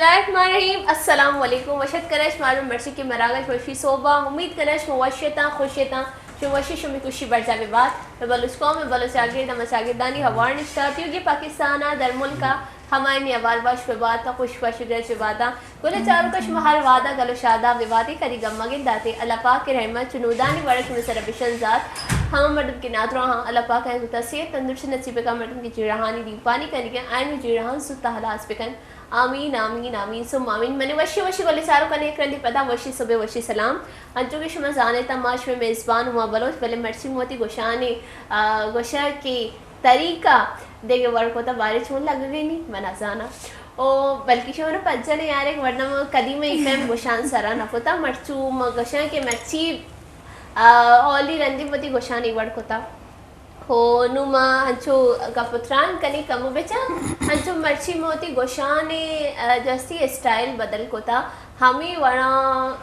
الرحمن الرحیم۔ السلام علیکم۔ وش اتکرش مارو مرچی کے مراگش وشی صوبہ۔ امید کنش مو وش اتاں، خوش اتاں۔ شما وشی، شمی خوشی برجا ببات۔ میں بلوچ قوم، میں بلوچ چاگرد، ہما چاگردانی ہوار نشتہ، تیوگی پاکستان ء در ملک ء ہمائنی ہوار وش ببات، خوش وش گرج ببات۔ گل چاروکش ما ہر وعدہ گل و شادہ بباتی، کدی گم مگن داتے۔ اللہ پاک رحمت چنودانی وڑ شمی سر بشن ذات۔ ہم مردم کے نادرا ہاں، اللہ پاک ء گتا صحت تندرست نصیب کا، مردم کے جیڑہانی دیوپانی کنگے، آئین جیڑہان ستا ہلاس بکن۔ آمین، آمین، آمین، ثم آمین۔ منی وشی وشی گل چارو کنے یک رندی پدا وشی صبح وشی سلام۔ انچو کہ شما زانیت ما شمئے میزبان ہما بلوچ، بلے مرچی موتی گوشانی، آ، گوشہ کہ طریقہ دیگہ وڑ کوتا بارے چون لگگئی نی، من نزاناں۔ او بلکہ شما پجنے یار ایک ورنہ ما کدی میں پیم گوشان سرا نہ کوتا، مرچو ما گوشاں کہ مرچی، آ، اولی رندی موتی گوشانی وڑ کوتا۔ ہو، نوں ما انچو گپ و تران کنیں کمو بچا، انچو مرچی ما وتی گوشان ء، آ، جستی اسٹائل بدل کتا۔ ہمے وڑا،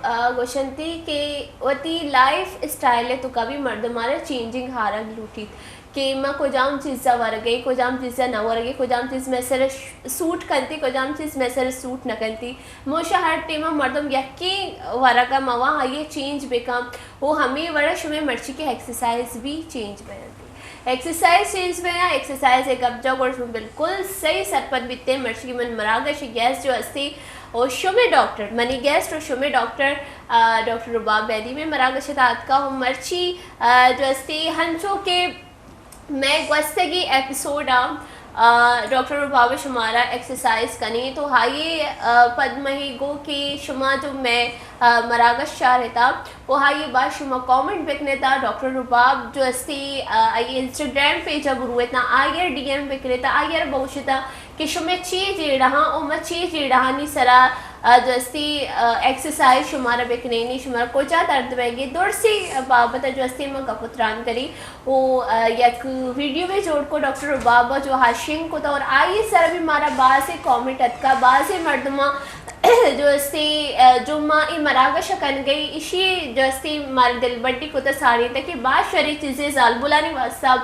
آ، گوشنتی کہ وتی لائف اسٹائل ء توکا بھی مردمارا چینجنگ ہارگ لوٹیت کہ ما کجام چیزا ورگے، کجام چیزا نہ ورگے، کجام چیز مئے سر ش-، سوٹ کنتی، کجام چیز مئے سر سوٹ نہ کنتی۔ موشا ہر ٹیما مردم یکیں ورگا مواں آئیے چینج بکن۔ او ہمے وڑا شمئے مرچی کے ایکسرسائز بھی چینج بینتی۔ ایکسرسائز چینج بیاں، ایکسرسائز ء گپ جا گڑا شما بالکل صحیح سرپد بیتے۔ مرچی من مراگش گیس جو استی او شمے ڈاکٹر، منی گیسٹ او شمے ڈاکٹر، آ، ڈاکٹر رباب بیدی میں مراگش ء تحت کا ہوں مرچی، آ، جو استی ہنچو کہ میں گوستگی ایپیسوڈ آ، آ، ڈاکٹر رباب شمارا ایکسرسائز کنی تو ہائی، آ، پد مہی گو کہ شما جو میں، آ، مراگش چارتا، و آئی ء بعد شما کامنٹ بکنیت ء ڈاکٹر رباب جو استی، آ، آئی انسٹاگرام پیج ء برویت نا، آئی ء ڈی ایم بکنیت ء آئی ء بگوشیت ء کہ شمے چی جیڑہاں و ما چی جیڑہانی سرا، آ، جو استی، آ، ایکسرسائز شمارا بکنینی، شمارا کجا درد بیگی، درسی بابت ء جو استی ما گپ و تران کری۔ و، آ، یک ویڈیو جوڑ کو ڈاکٹر رباب ء جو ہاشنگ کتا اور آئی سرا بھی مارا بازیں کامنٹ اتکا، بازیں مردماں جو استی، آ، جو ما ای مراگش کنگئی، اشی جو استی مار دل بڈی کتا ساڑی تک کہ باز شری چیزیں زالبولانی واسطہ،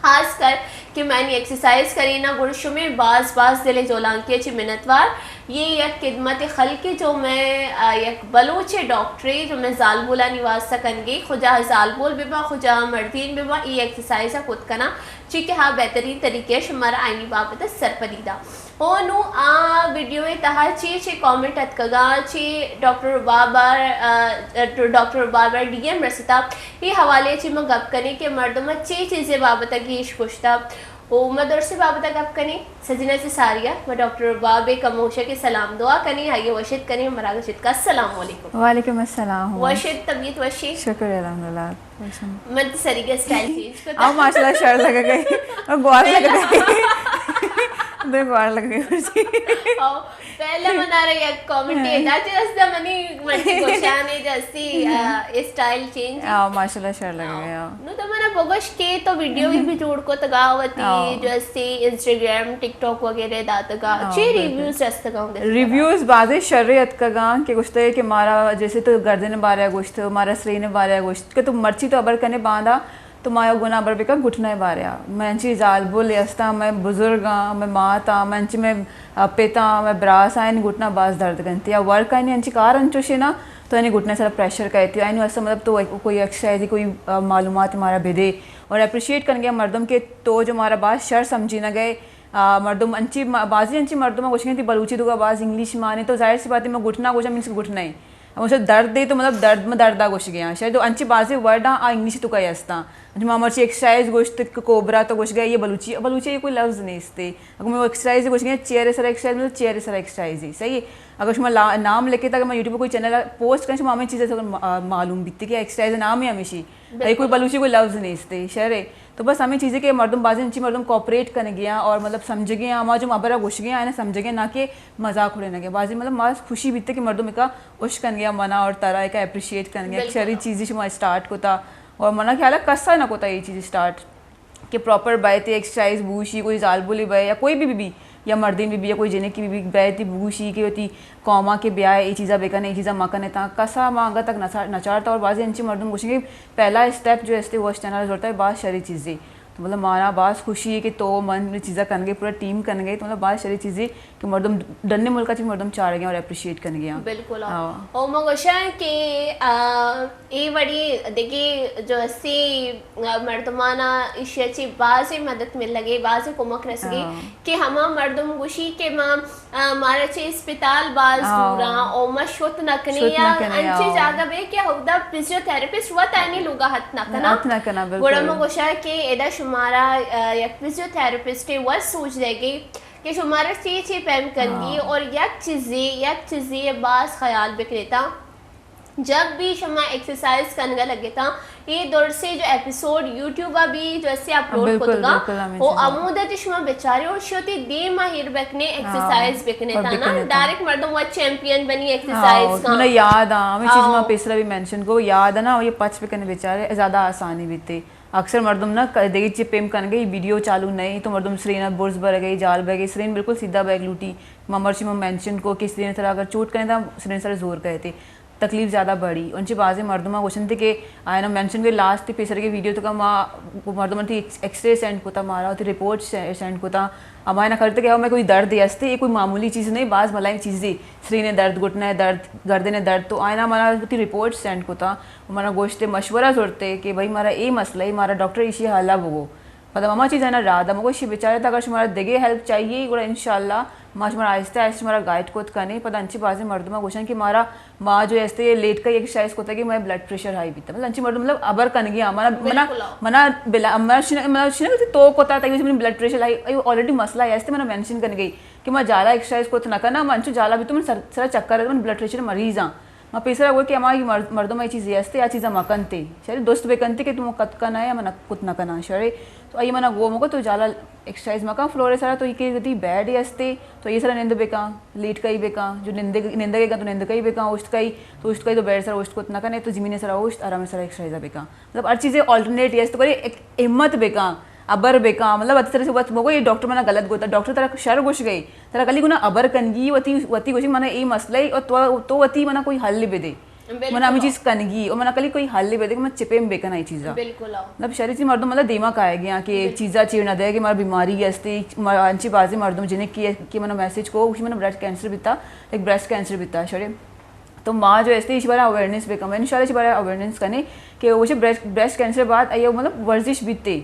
خاص کر کہ منی ایکسرسائز کرینا گڑ شمے باز باز دل جولانکی چی منتوار۔ یہ یک خدمت خلقی جو میں، آ، یک بلوچ ڈاکٹرے جو میں زالبولانی واسطہ کنگی، خجا زالبول ببا، خجا مردین ببا، ای ایکسرسائز کت کنا، چی کہ ہا بہترین طریقے شمارا آئینی بابت سرپدی دا۔ او نوں آ ویڈیو ء تہا چے چے کامنٹ اتکگاں، چے ڈاکٹر رباب ء، آ، ڈاکٹر رباب ء ڈی ایم رستا، اے حوالے ء چے ما گپ کنیں کہ مردم ء چے چیزے بابت ء گیش گوشتا۔ او ما درسے بابت ء گپ کنیں، سجینہ چے ساریا، ما ڈاکٹر رباب ء کموشہ کہ سلام دعا کنیں، آئی ء وشت کنیں، مراگش اتکا۔ السلام علیکم۔ وعلیکم السلام۔ وشت، طبیعت وشی؟ شکر الحمدللہ۔ من تو سریگا اسٹائل چینج کتا۔ او ماشاءاللہ شر لگا گئی۔ او گوار لگا گئی۔ دو گوار لگا گئی۔ او پہلا منارا یک کامنٹ ادا چی رستا منی مرچی گوشانے جستی، آ، اسٹائل چینج۔ او ماشاءاللہ شر لگا گئی۔ نو تو منا بگوش کہ تو ویڈیو بھی جوڑ کو تگا وتی جستی انسٹاگرام، ٹک ٹاک وغیرہ داتگا۔ چی ریویوز رستگا؟ ریویوز بازیں شرے اتکگاں کہ گوشتے کہ مارا جیسے تو گردن بارے گوشت، مارا سرین بارے گوشت۔ کہ تو مرچی تو ہبر کنے باندا تو ما یک گنا ہبر بکن گھٹنہ ء بارے ء۔ مئے انچیں زالبول استاں، مئے بزرگاں، مئے ماتاں، مئے انچیں مئے پتاں، مئے براساں، آیانی گھٹنہ باز درد کنت۔ یا ورک آیانی انچیں کار انچوشے نا تو آیانی گھٹنہ سرا پریشر کئیت۔ آیانی واسطہ مطلب تو کوئی ایکسرسائز، کوئی، آ، معلومات مارا بدے۔ اور اپریشیٹ کنگے مردم کہ تو جو مارا باز شر سمجھینگ ء، آ، مردم انچیں، بازیں انچیں مردم گوشگیں تئی بلوچی توکا باز انگلش مانے، تو ظاہر سی بات ہے، ما گھٹنہ گوشاں، مینس گھٹنہ ایں۔ ہمیشہ درد دے تو مطلب درد، ما دردا گوشگے آں۔ شاید تو انچیں بازیں ورڈاں آ انگلش توکا ہستاں۔ انچیں ما مرچی ایکسرسائز گوشت کہ کوبرا تو گوشگے، یہ بلوچی، بلوچی یہ کوئی لفظ نیستے۔ اگر ما ایکسرسائز گوشگے، چیئر سر ایکسرسائز، مطلب چیئر سر ایکسرسائز، صحیح ہے۔ اگر شما لا-، نام لکھے تا کہ ما یوٹیوب پہ کوئی چینل پوسٹ کریں، شما ہمیں چیزیں تو ما-، معلوم بیتے کہ ایکسرسائز نام ہی ہمیشی۔ یہ کوئی بلوچی کوئی لفظ نیستے، شعر ہے۔ تو بس ہمیں چیزیں کہ مردم، بازیں انچیں مردم کوآپریٹ کنگے آں اور مطلب سمجھگے آں، ہما جو ہبرا گوشگے آں، آئینا سمجھگے آں، نہ کہ مذاق اڑینگے۔ بازیں مطلب ما خوشی بیتے کہ مردم اکا اش کنگے آں منا اور ترا، اکا اپریشیٹ کنگے آں۔ شری چیزی شما اسٹارٹ کتا اور منا خیال ہے کسا نہ کتا یہ چیز اسٹارٹ کہ پراپر بئے تئی ایکسرسائز بوشی، کوئی زالبولے بئے یا کوئی بھی بی یا مردین بی یا کوئی جنکے بی بئے تئی بوشی کہ وتی قوما کہ بیائے، اے چیزا بکنے، اے چیزا مکنے، تاں کسا ما انگا تک نہ چا-، نہ چارتا۔ اور بازیں انچیں مردم گوشیں کہ پہلا اسٹیپ جو استے وہ اشتنا ضرورت ہے، باز شری چیزے۔ مطلب مارا باز خوشی ہے کہ تو من چیزا کنگے، پورا ٹیم کنگے، تو مطلب باز شری چیزی کہ مردم ڈنے ملکا چی مردم چارگے اور اپریشیٹ کنگے۔ بالکل۔ او ما گوشاں کہ اے وڑی دگے جو اسی مردمانا ایشی چی بازی مدد ملگے، بازی کمک رسگے کہ ہما مردم گوشی کہ ما مارا چہ اسپتال باز دور آں، او ما شت نہ کنیں یا انچیں جاگہ بے کہ اودا فزیوتھراپسٹ وت آنی لوگا ہت نہ کناں۔ ہت نہ کناں، بالکل۔ گڑا ما گوشاں کہ ادا شمارا یک فزیوتھراپسٹے وت سوج دئیگی کہ شمارا چی چی پیم کنگی اور یک چیزے، یک چیزے باز خیال بکنیتا۔ جب بھی شما ایکسرسائز کنگا لگتا، اے درسے جو ایپیسوڈ یوٹیوب ء بھی جو اسے اپلوڈ کتگا، او امودا جو شما بچارے اور شوتی دیم ء ہیر بکنے، ایکسرسائز بکنے تا نا، ڈائریکٹ مردم وہ چیمپئن بنی ایکسرسائز کا۔ منا یاد آ، ہمیں چیز ما پیسرا بھی مینشن کو، یاد آ نا، یہ پچ بکنے بچارے، زیادہ آسانی بیتے۔ اکثر مردم نا دگی چی پیم کنگے، ویڈیو چالو نہیں تو مردم سرین برز بر گئی، جال بہ گئی، سرین بالکل سیدھا بیگ لوٹی۔ ما مرچی ما مینشن کو کہ سرین سر اگر چوٹ کریں تا سرین سر زور کہتے۔ تکلیف زیادہ بڑی۔ انچیں بازیں مردماں گوشنت کہ آیانا مینشن کے لاسٹ تی پیسر کے ویڈیو تکا ما مردماں تی ایکس-، ایکس رے سینڈ کتا، مارا وتی رپورٹ سے-، سینڈ کتا۔ ہمایانا خبر تے کہ ہمیں کوئی درد ہستے، یہ کوئی معمولی چیز نہیں، باز بلائیں چیزے۔ سرینے درد، گھٹنے درد، گردنے درد، تو آیانا مارا وتی رپورٹ سینڈ کتا۔ مارا گوشتے مشورہ زورتے کہ بھئی مارا اے مسئلہ ہے، مارا ڈاکٹر ایشی حالا بگو۔ پدا ہما چیز آنا راہ دا، مگو اشی بیچارے تا اگر شمارا دگے ہیلپ چاہیے، گڑا انشاءاللہ ما شمارا آہستہ آہستہ شمارا گائیڈ کت کنے۔ پدا انچی بازیں مردماں گوشن کہ مارا ما جو استے لیٹ کئی ایکسرسائز کتا کہ مئے بلڈ پریشر ہائی بیتا۔ مطلب انچی مردم مطلب ابر کنگی ہاں، منا، منا، منا بلا، منا شنا، منا شنا تو کتا تا کہ منی بلڈ پریشر ہائی، آلریڈی مسئلہ ہے استے منا مینشن کنگی کہ ما جالا ایکسرسائز کت نہ کنا، ما انچو جالا بیتو من سر، سر چکر ہے، من بلڈ پریشر مریض ہاں۔ ما پیسرا گوشت کہ ہما مر-، مردم ء چیزے ہستے، آ چیزا مکنتے۔ شرے دوست بکنتے کہ تو کت کنا یا من کت نہ کنا۔ شرے تو ای منا گو مکو تو جالا ایکسرسائز مکن فلور سرا، تو ای کہ دی بیڈ ہستے، تو ای سرا نند بکن، لیٹ کئی بکن، جو نند، نند کئی تو نند کئی بکن، اوشت کئی تو اوشت کئی تو بیڈ سرا اوشت کت نہ کنے، تو زمین سرا اوشت آرام سرا ایکسرسائز بکن۔ مطلب ہر چیزے آلٹرنیٹ ہست، تو کرے ایک ہمت بکن، ابر بکن، مطلب اتی سرا سے وقت مگو یہ ڈاکٹر منا غلط گوتا، ڈاکٹر ترا شر گوش گئی، ترا کلی گنا ابر کنگی وتی، وتی گوشی منا اے مسئلہ ہے اور تو، تو وتی منا کوئی حل بدے۔ منا ہمیں چیز کنگی اور منا کلی کوئی حل بدے کہ من چپیم بکنا یہ چیزا۔ بالکل۔ مطلب شری چیز مردم مطلب دیما کائے گیا کہ چیزا چیر نہ دے کہ مارا بیماری ہستی، انچی بازی مردم جنک کی کہ منا میسج کو، گوشی منا بریسٹ کینسر بیتا، ایک بریسٹ کینسر بیتا شرے۔ تو ما جو استے ایشی بارے اویئرنس بکن، انشاءاللہ ایشی بارے اویئرنس کنے کہ وہ بریسٹ، بریسٹ کینسر بعد ایو مطلب ورزش بیتے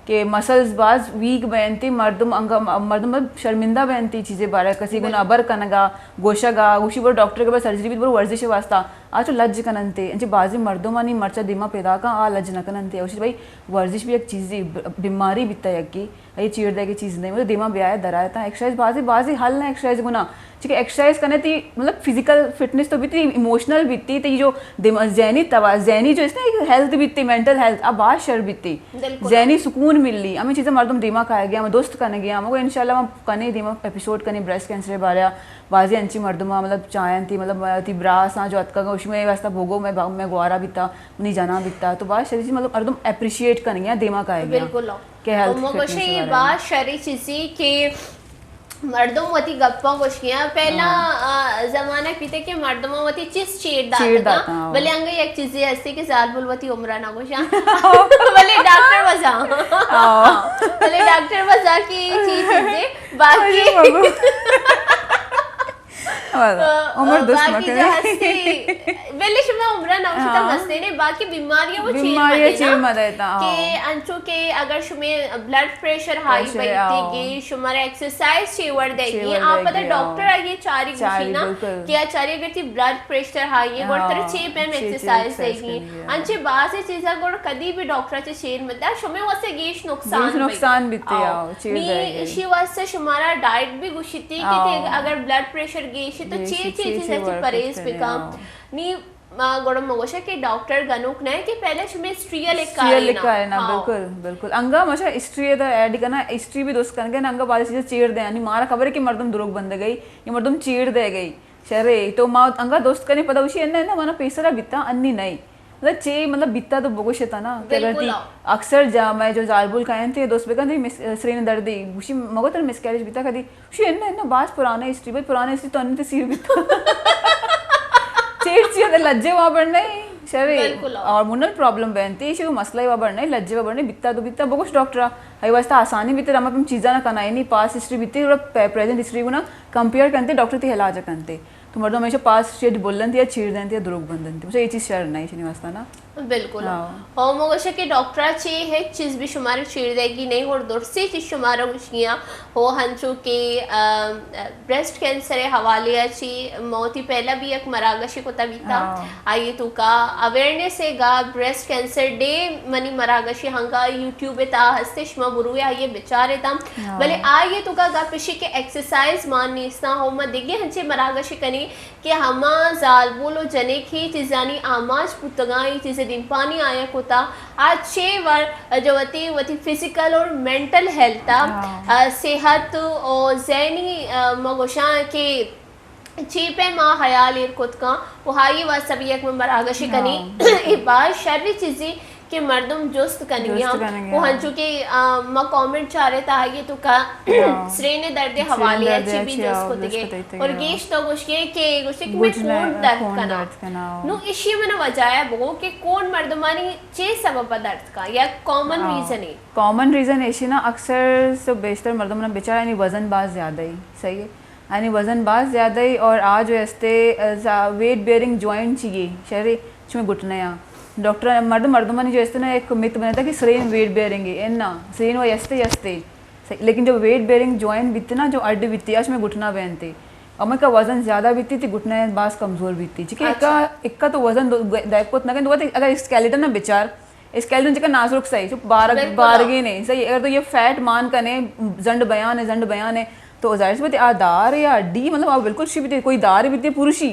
کہ مسلز باز ویک بینتی، مردم انگا، مردم مطلب شرمندہ بینتی چیزے بارے، کسی گنا ابر کنگا، گوشگا، گوشی برو ڈاکٹر کے بعد سرجری بیت، برو ورزش واسطہ۔ آ چو لج کننتے، انچے بازی مردمانی مرچا دیما پیدا کن، آ لج نہ کننتے۔ گوشی بھائی ورزش بھی ایک چیزی، ب-، بیماری بیتا یکی۔ اے چیر دے کہ چیز نہیں، مطلب دیما بیائے درائے تا ایکسرسائز بازی، بازی حل نہ ایکسرسائز گنا، چونکہ ایکسرسائز کنے تی مطلب فزیکل فٹنس تو بیتی، ایموشنل بیتی، تی جو دم-، ذہنی توا-، ذہنی جو اس نے ہیلتھ بیتی، مینٹل ہیلتھ اب باز شر بیتی۔ بالکل۔ ذہنی سکون ملی، ہمیں چیزیں مردم دیما کھائے گیا، ہم دوست کنے گیا، ہم انشاءاللہ ہم کنے دیما ایپیسوڈ کنے بریسٹ کینسر بارے۔ بازی انچی مردم مطلب چاہن تی، مطلب تی براس جو اتکا، اس میں واسطہ بوگو میں با-، میں گوارا بیتا، منی جنا بیتا، تو باز شری چیز مطلب مردم اپریشیٹ کنے گیا، دیما کھائے گیا۔ بالکل۔ کہ ہیلتھ فٹنس کے بارے میں۔ باز شری چیزی کہ مردم وتی گپاں گوشگیاں۔ پہلا، ہاں۔ آ، زمانہ کیتے کہ مردماں وتی چیز چیر چیر داتگاں، داتگاں، ہاں۔ بلے انگا یک چیزے ہستی کہ زالبول وتی عمرہ نہ گوشاں۔ بلے ڈاکٹر وزاں۔ ہاں۔ بلے ڈاکٹر وزاں کہ چی چیزے، باقی ارے بابا۔ عمر دوست باقی مکنے۔ جو ہستی، بلے شما عمرہ نہ ہوشتا ہاں۔ ہستے نے، باقی بیماریاں وہ چیر بیماریاں مدے چیر نا۔ مدے تا، ہاں۔ کہ انچو کہ اگر شما بلڈ پریشر ہائی پریشر، بیتی ہاں۔ گی، شمارا ایکسرسائز چی ور دے چی گی، ور آپ دے پتہ گی، ہاں۔ ڈاکٹر آئیے چاری چاری، گوشی نا، بالکل۔ کہ آ چاری اگر تی بلڈ پریشر ہائی ہے، گڑ ترا ہاں۔ چی پیم چی چی ایکسرسائز دے ایکسرسائز گی۔ کرنی ہے۔ انچے بازی چیزا گڑ کدی بھی ڈاکٹر چے چیر مدے، شما واسطے گیش نقصان گیش بگی۔ نقصان بیتے، ہاں۔ ہاں، چیر نی دے گی۔ ایشی واسطے شمارا ڈائٹ بھی گوشی تی کہ ہاں۔ تے اگر بلڈ پریشر گیشی تو گیشی چی چی چی چیزا چی ورک پرہیز کرے، بکن۔ ہاں۔ نی ما گڑا مگوشا کہ ڈاکٹر گنوک نہ کہ پہلے شمے ہسٹری لکھا ہسٹری لکھا نا۔ ہاں۔ بالکل، بالکل۔ انگا ماشا ہسٹری دا ایڈ کنا، ہسٹری بھی دوست کنگے نا، انگا بازی چیزیں چیر دے، یعنی مارا خبر ہے کہ مردم دروگ بندے گئی، یہ مردم چیر دے گئی۔ شرے، تو ما انگا دوست کنے پدا وشی انہ، انہ، منا پیسرا بیتا، انی نہیں۔ مطلب، چے، مطلب، بیتا تو بگوشتا نا، کہ اگر بالکل، تی ہاں۔ اکثر جا، میں جو زالبول کائن تے دوست بکن تے مس-، سرین دردی، گوشی مگو تر مسکیریج بیتا کدی، گوشی انہ، انہ، باز پرانے ہسٹری، بھائی پرانے ہسٹری تو انی تے سیر بیتا۔ چیر چیر تے لجے وہاں پر نہیں۔ شرے، ہارمونل پرابلم بینتے، ایشی کوئی مسئلہ ہی وابر نہیں، لجے وابر نہیں، بیتا تو بیتا، بگوش ڈاکٹر، ہائی واسطہ آسانی بیتے، ہم اپنی چیزاں نہ کنائینی، پاسٹ ہسٹری بیتے اور پریزنٹ ہسٹری کو نہ کمپیئر کنتے، ڈاکٹر تی علاج کنتے۔ تو مردم ہمیشہ پاسٹ چیز بولنتے یا چیر دینتے یا دروگ بندنتے، مجھے یہ چیز شر نہیں، چنی واسطہ نا۔ بالکل۔ ہاں۔ اور مگوشہ کہ ڈاکٹر چی ہے چیز بھی شمارے چیر دے گی نہیں، اور درستی چیز شمارا گوشگیاں ہو، ہنچو کہ، آ، بریسٹ کینسر حوالے چی موتی پہلا بھی ایک مراگش کتا بیتا۔ ہاں۔ آئیے تو کا اویئرنیس ہے گا، بریسٹ کینسر ڈے منی مراگشی ہنگا یوٹیوب تا ہستے، شما بروے آئیے بچارے تا۔ ہاں۔ بلے آئیے تو کا گا پشی کے ایکسرسائز مان نیستا ہو، ما دیگه ہنچے مراگش کنی کہ ہما زالبول و جنک ہی چیزانی آماچ بوتگاں، ہی چیز دیمپانی آیا کتا، آ چے ور جو وتی، وتی فزیکل اور مینٹل ہیلتھ آ، ہاں۔ آ، صحت و ذہنی، آ، مگوشاں کہ چی پہ ما خیال ایر کت کن و ہائی واسطہ بھی یک من مراگش کنی۔ ہاں۔ اے باز شر چیزی کہ مردم جست کنگی ہم۔ و ہنچو کہ، آ، ما کامنٹ چارے تا آئیے تو کا سرین درد حوالے چی بھی جست کتگے۔ اور گیش تو گوشگے کہ، گوشتے کہ میں کون درد کنا۔ نو اشی من وجہ ہے بگو کہ کون مردمانی چے سبب درد کا یا کامن ریزن ہے۔ کامن ریزن ایشی نا، اکثر سو بیشتر مردم نا بچار یعنی وزن باز زیادہ ہی، صحیح ہے، یعنی وزن باز زیادہ ہی، اور آ جو استے، آ، زا-، ویٹ بیئرنگ جوائنٹ چیئے، شرے، چمے گھٹنے آ۔ ڈاکٹر مردم، مردمانی جو استے نا ایک مت بنتا کہ سرین ویٹ بیئرنگ ہے، اے نا، سرین وہ یستے یستے۔ صحیح، لیکن جو ویٹ بیئرنگ جوائنٹ بیتے نا، جو اڈ بیتے، اش میں گھٹنا بینتے۔ اما کا وزن زیادہ بیتے، تی گھٹنے باز کمزور بیتے۔ چونکہ اکا، اکا تو وزن دو-، دائب کت نہ کن، تو اگر اسکیلیٹن نا بچار، اسکیلیٹن چکا نازرک صحیح، چو بارگ، بارگی نے، صحیح، اگر تو یہ فیٹ مان کنے، زنڈ بیان ہے، زنڈ بیان ہے، تو ظاہر سی بات ہے، آ دار یا ہڈی، مطلب، آ بالکل شی بیتے، کوئی دار بیتے پروشی۔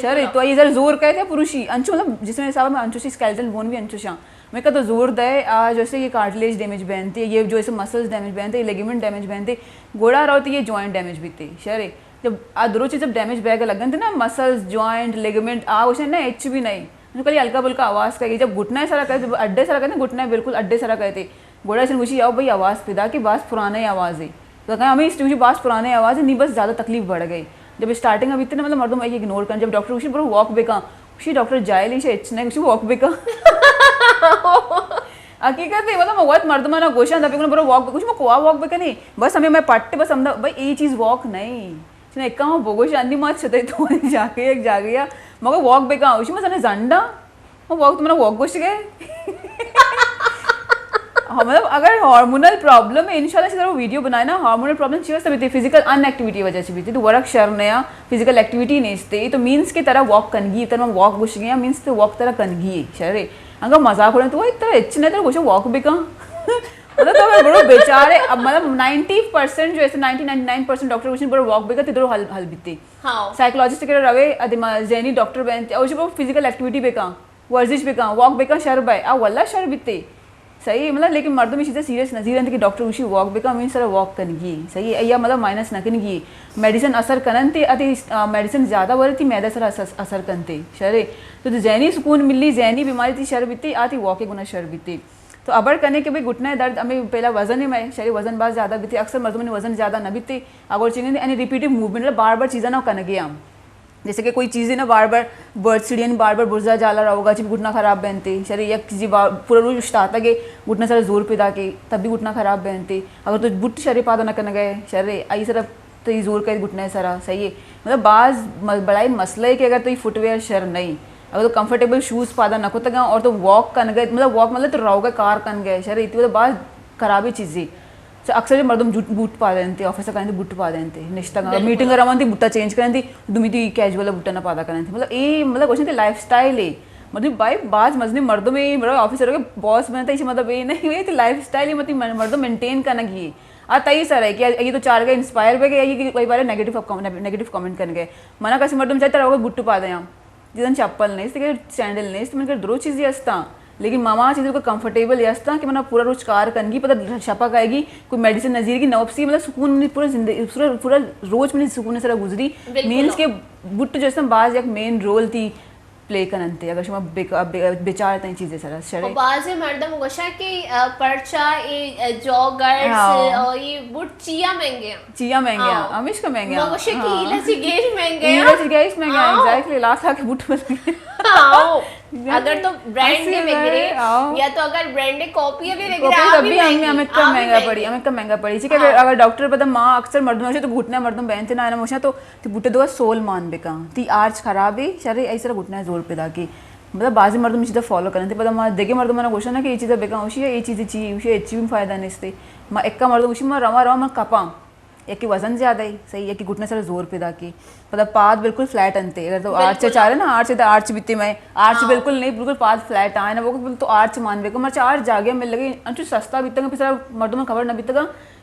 شرے، تو یہ زر زور کہتے پروشی، انچو، مطلب، جسم حساب میں انچو سی اسکیلیٹن بون بھی انچو شاں۔ میں کا تو زور دے، آ، جیسے یہ کارٹلیج ڈیمیج بینتے، یہ جو ایسے مسلز ڈیمیج بینتے، یہ لیگمنٹ ڈیمیج بینتے، گوڑا رہو تو یہ جوائنٹ ڈیمیج بیتے۔ شرے، جب آ درو چیز جب ڈیمیج بیگ لگن تے نا، مسلز، جوائنٹ، لیگمنٹ، آ، اسے نا، اچ بھی نہیں۔ نو کلی ہلکا پھلکا آواز کئے، جب گھٹنا سرا کئے تے اڈے سرا کئے تے، گھٹنا بالکل اڈے سرا کئے تے۔ گوڑا اسے گوشی، او بھائی، آواز پیدا کہ باز پرانے آواز ہے۔ تو کہا، ہمیں اس گوشی باز پرانے آواز ہے، نہیں، بس زیادہ تکلیف بڑھ گئی۔ جب اسٹارٹنگ ابھی اتنے مطلب مردم ایک اگنور کن، جب ڈاکٹر گوشی برو واک بکا، گوشی ڈاکٹر جاہل ہی شے، اچ نہیں، گوشی واک بکا۔ حقیقت ہے، مطلب، میں وقت مردمانا گوشاں، تب برو واک بکا، گوشی میں کوا واک بکنی، بس ہمیں میں پٹ، بس ہم دا، بھائی، یہ چیز واک نہیں۔ چنے کم بگوش، انی مات شتے تو جاگے یک جاگے یا مگو واک بکا، اوشی مزنے زنڈا، ما واک تو منا واک گوش گئے۔ ہاں، مطلب، اگر ہارمونل پرابلم ہے، انشاءاللہ اسی طرح ویڈیو بنائے نا، ہارمونل پرابلم چی واسطہ بیتے؟ فزیکل ان ایکٹیویٹی وجہ سے بیتے، تو ورک شر نیا، فزیکل ایکٹیویٹی نہیں استے، تو مینس کے طرح واک کنگی، ترا واک گوش گیا، مینس تو واک ترا کنگی ہے، شر ہے۔ اگر مزاق اڑے تو وہ طرح اچ نہ، ترا گوشو واک بکا۔ مطلب، تو برو بیچارے، اب مطلب نائنٹی پرسینٹ جو ایسے ninety ninety nine percent doctor گوشن برو واک بکا، تی درو حل، حل بیتے۔ ہاں۔ سائیکولوجسٹ کے روے، ادے ما ذہنی ڈاکٹر بنتے، او شبو فزیکل ایکٹیویٹی بکا، ورزش بکا، واک بکا، شر بے، آ واللہ شر بیتے۔ صحیح، مطلب، لیکن مردم یہ چیزیں سیریس نہ زیرنت کہ ڈاکٹر گوشی واک بکا، مین سر واک کنگی۔ صحیح ہے، یا مطلب مائنس نہ کنگی۔ میڈیسن اثر کننتے، ادے، آ، میڈیسن زیادہ ورتی، میدہ سر اثر، اثر کنتے۔ شر ہے۔ تو ذہنی سکون ملی، ذہنی بیماری تی شر بیتے، آتی واک گنا شر بیتے۔ تو ابر کنے کہ بھئی گھٹنے درد، ہمیں پہلا وزن ہے، میں شری وزن باز زیادہ بیتے، اکثر مردمانی وزن زیادہ نہ بیتے، اگر چیزیں یعنی ریپیٹیو موومنٹ، مطلب بار بار چیزیں نہ کنگے ہم، جیسے کہ کوئی چیزیں نہ بار بار برد سیڑھی، یعنی بار بار برزا جالا رہوگا، چی گھٹنا خراب بنتے، شری یک چیزی بار، پورا روز اشتاتا کہ گھٹنے سارا زور پیدا کے، تب بھی گھٹنا خراب بنتے۔ اگر تو بٹ شری پادا نہ کنگے، شری آئی سارا تئی زور کئیت گھٹنے سرا، صحیح ہے۔ مطلب باز م-، بڑائی مسئلہ ہے کہ اگر تئی فٹ ویئر شر نہیں، اگر تو کمفرٹیبل شوز پادا نہ کتگا اور تو واک کن گئے، مطلب واک مطلب تو روگا کار کن گئے، شر ہے، مطلب باز خرابی چیزی۔ تو اکثر جو مردم جوت، بوٹ پادا انتے، آفس کن انتے، بوٹ پادا انتے، نشتگا، میٹنگ روان تے بوٹا چینج کرن تے، دومی تی کیجول بوٹا نہ پادا کرن تے۔ مطلب اے مطلب گوشن تے لائف سٹائل ہے۔ مطلب بھائی باز مزنی مردم ہے، مطلب آفیسر کے باس بنتا ہے، مطلب اے نہیں ہے، تو لائف سٹائل ہے، مطلب مردم مینٹین کرنا کی ہے۔ آ تئی سر ہے کہ یہ تو چار گئے انسپائر بے گئے، یہ کہ وہی بارے نیگیٹو کم-، نیگیٹو کمنٹ کرنے گئے۔ منا کسی مردم چاہتا رہا بوٹ پا دے ہم۔ جدن چپل نہیں، اس کے سینڈل نہیں، اس میں درو چیزیں ہستا۔ لیکن ماما چیزوں کو کمفرٹیبل ہستا کہ منا پورا روز کار کنگی، پتہ شپا کائے گی، کوئی میڈیسن نظیر کی نوپسی، مطلب سکون نہیں، پورا زندگی، پورا، پورا روز میں سکون سرا گزری۔ مینس کہ بٹ جو ہے باز یک مین رول تھی پلے کننتے، اگر شما بک-، بے-، بچار تئیں چیزے سرا شرے۔ و بعضی مردم گوشا کہ، آ، پرچا اے، آ، جاگرز، ہاں۔ آ، اے بوٹ چیا مہنگے ہیں؟ چیا مہنگے ہیں؟ ہاں۔ ہمیش کا مہنگے ہیں؟ ما گوشے کہ ہاں۔ ایلا چی گیش مہنگے ہیں؟ ایلا چی گیش مہنگے ہیں، ہاں۔ ایگزیکٹلی، لاکھ لاکھ بوٹ مہنگے ہیں۔ آؤ، اگر تو برانڈ بھی بگرے، آؤ۔ یا تو اگر برانڈ کاپی بھی بگرے، کاپی آ تب بھی بھی ہمیں، مہنگی، ہمیں اتنا آ بھی مہنگا مہنگی۔ پڑی، ہمیں اتنا مہنگا پڑی۔ چونکہ اگر، ہاں۔ اگر ڈاکٹر پتہ، ما اکثر مردم سے تو گھٹنا مردم بہن تھے نا، نا موشا تو تی بوٹے دو سول مان بکا، تی آرچ خراب ہے، شرے ایسا گھٹنا زور پیدا کی۔ مطلب بعضی مردم چیزا فالو کرن تے، پتہ ما دیگه مردم نا گوشا نا کہ یہ چیزا بکا، اوشی یہ چیز چی، اوشی یہ چیز فائدہ نہیں استے۔ ما ایک کا مردم اوشی ما روا روا ما کپاں۔ یکی وزن زیادہ ہے، صحیح، یکی گھٹنے سر زور پیدا کی۔ پدا پاد بالکل فلیٹ انتے۔ اگر تو بالکل۔ آرچ چارے نا، آرچ تے آرچ بیتے میں، آرچ ہاں۔ بالکل نہیں، بالکل پاد فلیٹ آئے نا، وہ بالکل تو آرچ مان بے کو، مرچا آرچ جاگے مل لگے، انچو سستا بیتگا، پھر سارا مردم خبر نہ بیتگا،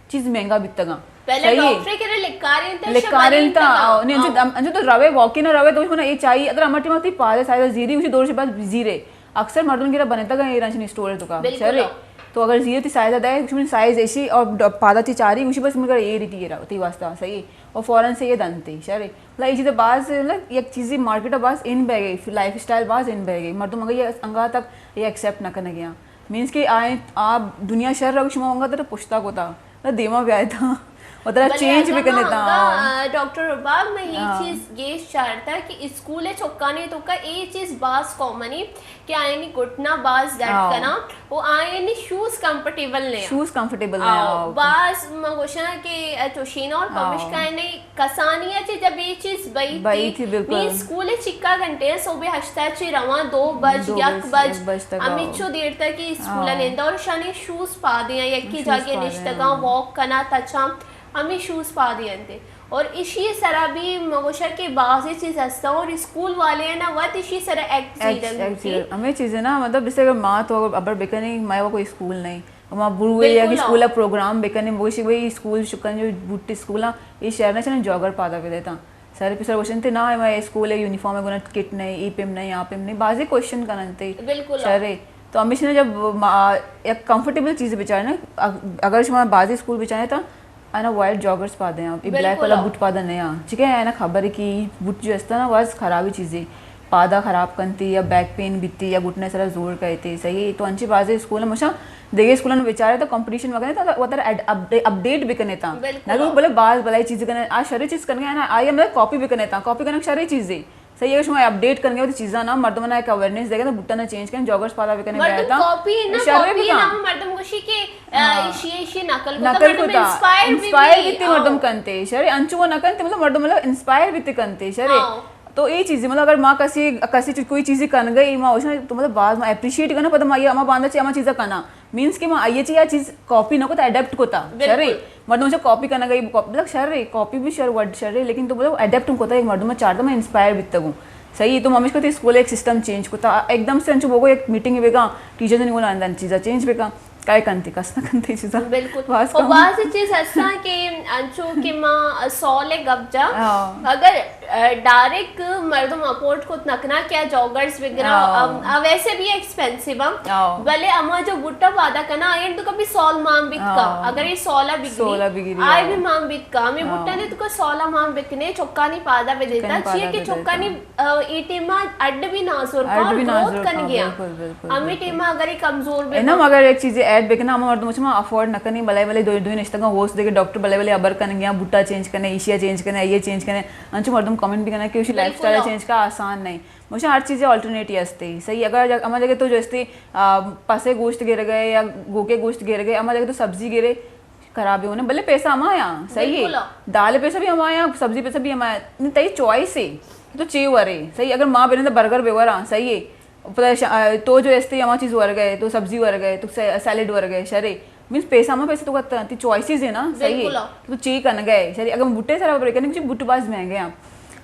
چیز مہنگا بیتگا۔ پہلے صحیح ہے۔ ڈاکٹر کے لکھا رہے تھے، لکھا رہے تھے، ہاں۔ نہیں، انچو، ہاں۔ انچو تو روے، واقعی نہ روے، تو اس میں یہ چاہیے، اگر امر ٹائم تی پاد سائز زیری، اسی دور سے بعد زیرے۔ اکثر مردم گرا بنتا گا ایران چنی اسٹور تو کا۔ بالکل۔ شرے۔ تو اگر زیرے تی سائز دے، اس میں سائز ایسی اور ڈ-، پادا تی چاری، اسی بس مگر یہ ریتی ہے تی واسطہ، صحیح۔ اور فوراً سے یہ دنتے، شرے۔ مطلب یہ چیزیں باز، مطلب یک چیزی مارکیٹ باز ان بہ گئی، لائف اسٹائل باز ان بہ گئی۔ مردم اگر یہ انگا تک یہ ایکسپٹ نہ کرنے گیا۔ مینز کہ آئیں، آپ دنیا شر رہو، شما انگا تر پشتا کو تا۔ نہ دیما بیائے تا۔ و ترا بلے چینج اگاں بکنے ما تا، انگا، ہاں۔ آ، ڈاکٹر رباب، میں یہ ہاں۔ چیز گیش چارتا کہ اسکول چکانے تو کا یہ چیز باز کامنی کہ آئینی گھٹنا باز درد ہاں۔ کنا و آئینی شوز کمفرٹیبل نہیں۔ شوز کمفرٹیبل نہیں، آؤ، ہاں، اوکے۔ باز ما گوشاں کہ چوشینا اور ہاں۔ پمشکا نے کسانی ہے چی جب یہ چیز بئی بئی تھی، تھی، بالکل۔ نی اسکول چکا گھنٹے ہیں، صبح ہشتا چی رواں دو بج، دو یک بج، بج، یک بج تک، ہاں۔ امیچو دیر تک کہ اسکول ہاں۔ نندا اور شانی شوز پا دیا، یکی شوز جاگے پا دیا، نشتگاں، ہاں۔ واک کنا تچاں۔ ہمیں شوز پا دینتے۔ اور اشی سرا بھی مگوشا کہ بعضی چیز ہستا اور اسکول والے ہیں نا وت اشی سرا ایکٹ ایکٹ، زیرن ایکٹ ہوتی۔ زیرن۔ ہمیں چیزیں نا، مطلب، جیسے اگر ماں تو اگر ابر بکنی، ماں وہ کوئی اسکول نہیں۔ ماں بروے یا کہ بالکل۔ اسکول پروگرام بکنی، مگوشی بھئی اسکول شکن جو بوٹ اسکول، یہ شہر نہ چلیں جاگر پادا پہ دیتا۔ سارے پسر گوشن تے نا، ہمارے اسکول ہے، یونیفارم ہے، گنا کٹ نہیں، ای پیم نہیں، آ پیم نہیں، بازی کوشچن کنن تے۔ بالکل۔ شرے۔ تو ہمیشہ نا جب ما-، یک کمفرٹیبل چیز بچارے نا، اگ-، اگر شما بازی اسکول بچارے تا، انا وائٹ جاگرز پا دیں، ای بلیک بالکل۔ والا بوٹ پا دیں نیا۔ چکے انا خبر ہے کہ بوٹ جو استا نا، واز خرابی چیزی۔ پادا خراب کنتی یا بیک پین بیتی یا گھٹنے سرا زور کئیتی، صحیح ہے۔ تو انچی بازی اسکول ہمشہ دیگه اسکولان بچارے تا کمپٹیشن وغیرہ تا، وتر اپڈیٹ بکنے تا۔ بالکل۔ نہ کہ بلے باز بلائی چیز کنے، آ شرعی چیز کنگے نا، آئی مطلب کاپی بکنے تا، کاپی کنگ شرعی چیز ہے۔ صحیح ہے، شما اپڈیٹ کنگے وتی چیزاں نا، مردم نا ایک اویئرنس دے گا، بوٹا نا چینج کن، جاگرز پادا بکنے، مردم بیتا۔ کاپی نا، شرعی کاپی بکن۔ نا، مردم گوشی کہ، آ، ہاں۔ ایشی، ایشی نقل کتا، نقل مردم کتا۔ انسپائر انسپائر بیتی، بیتی مردم ہاں۔ کنتے۔ شرعی انچو وہ نہ کنتے، مطلب مردم مطلب انسپائر بیتی کنتے، شرعی۔ ہاں۔ تو اے چیزی، مطلب اگر ما کسی، کسی چیز، کوئی چیزی کنگے، ما اوشن تو مطلب باز ما اپریشیٹ کرنا، پتہ ما یہ، ما باندا چے، ما چیزا کنا۔ مینز کہ ما آئی چی آ چیز کاپی نہ کتا، اڈیپٹ کتا۔ بالکل۔ شرے، مردم سے کاپی کرنا گئی، کاپی، مطلب شرے، کاپی بھی شر، ورڈ شرے، لیکن تو مطلب اڈیپٹ کتا، ایک مردم چارتا، میں انسپائر بیتا گوں۔ صحیح ہے، تو ہمیش کتے اسکول ایک سسٹم چینج کتا، ایک دم سے انچو بوگو ایک میٹنگ بکا، ٹیچر نے بولا اندن چیزا چینج بکا، کائے کنتے، کس نہ کنتے چیزا۔ بالکل۔ باز اور کم۔ بعض چیز ایسا کہ انچو کہ ما سال گپ جا، ہاں۔ اگر ڈائریکٹ مردم افورڈ کت نہ کنا کہ آ جاگرز بگرا، ہاں۔ ام، آ ویسے بھی ایکسپینسو ہم۔ ہاں۔ بلے اما جو بوٹا پادا کنا، آئین تو کبھی سال مان بیت کا۔ ہاں۔ اگر یہ سالا بگری، سالا بگری، آئے ہاں۔ بھی مان بیت کا۔ ہمیں ہاں۔ بوٹا نے تو کا سالا مان بکنے، چکانی پادا بہ دیتا۔ چکانی پادا چیئے کہ بہ دیتا۔ چکانی، آ، ای ٹیما اڈ بھی نازور کا اڈ اور بھی گروتھ نازور کن کا، گیا۔ بالکل، بالکل، ہمیں بالکل۔ ٹیما اگر یہ کمزور بہ انم اگر ایک چیزے ایڈ بکنا، ہم مردم چما افورڈ نہ کنی، بلے بلے دو، دو نشتگا ہوسٹ دے کے ڈاکٹر بلے بلے ابر کن گیا، بوٹا چینج کنے، ایشیا چینج کنے، یہ چینج کنے۔ انچو مردم کمنٹ بھی کنا کہ اسی لائف بالکل۔ سٹائل چینج کا آسان نہیں۔ مجھے ہر چیزیں آلٹرنیٹی ہستے، صحیح۔ اگر جا-، ہماری جگہ تو جو ہستے، آ، پسے گوشت گرے گئے یا گوکے گوشت گرے گئے، ہماری جگہ تو سبزی گرے، خراب ہونے، بلے پیسہ ہمایا، صحیح ہے۔ بالکل۔ دال پیسہ بھی ہمایا، سبزی پیسہ بھی ہمایا۔ نہیں، تئی چوائس ہے، تو چے ورے، صحیح۔ اگر ماں برندہ برگر بے ورا، صحیح ہے۔ پدا ش-، آ، تو جو استے ہما چیز ورگئے، تو سبزی ورگئے، تو سے-، سیلڈ ورگئے، شرے۔ مینز پیسہ ہما پیسہ تو کتا، تی چوائسز ہے نا، صحیح ہے۔ بالکل۔ تو چے کنگئے، شرے۔ اگر بوٹے سرا بریکنے، کچھ بوٹ باز مہنگے ہیں۔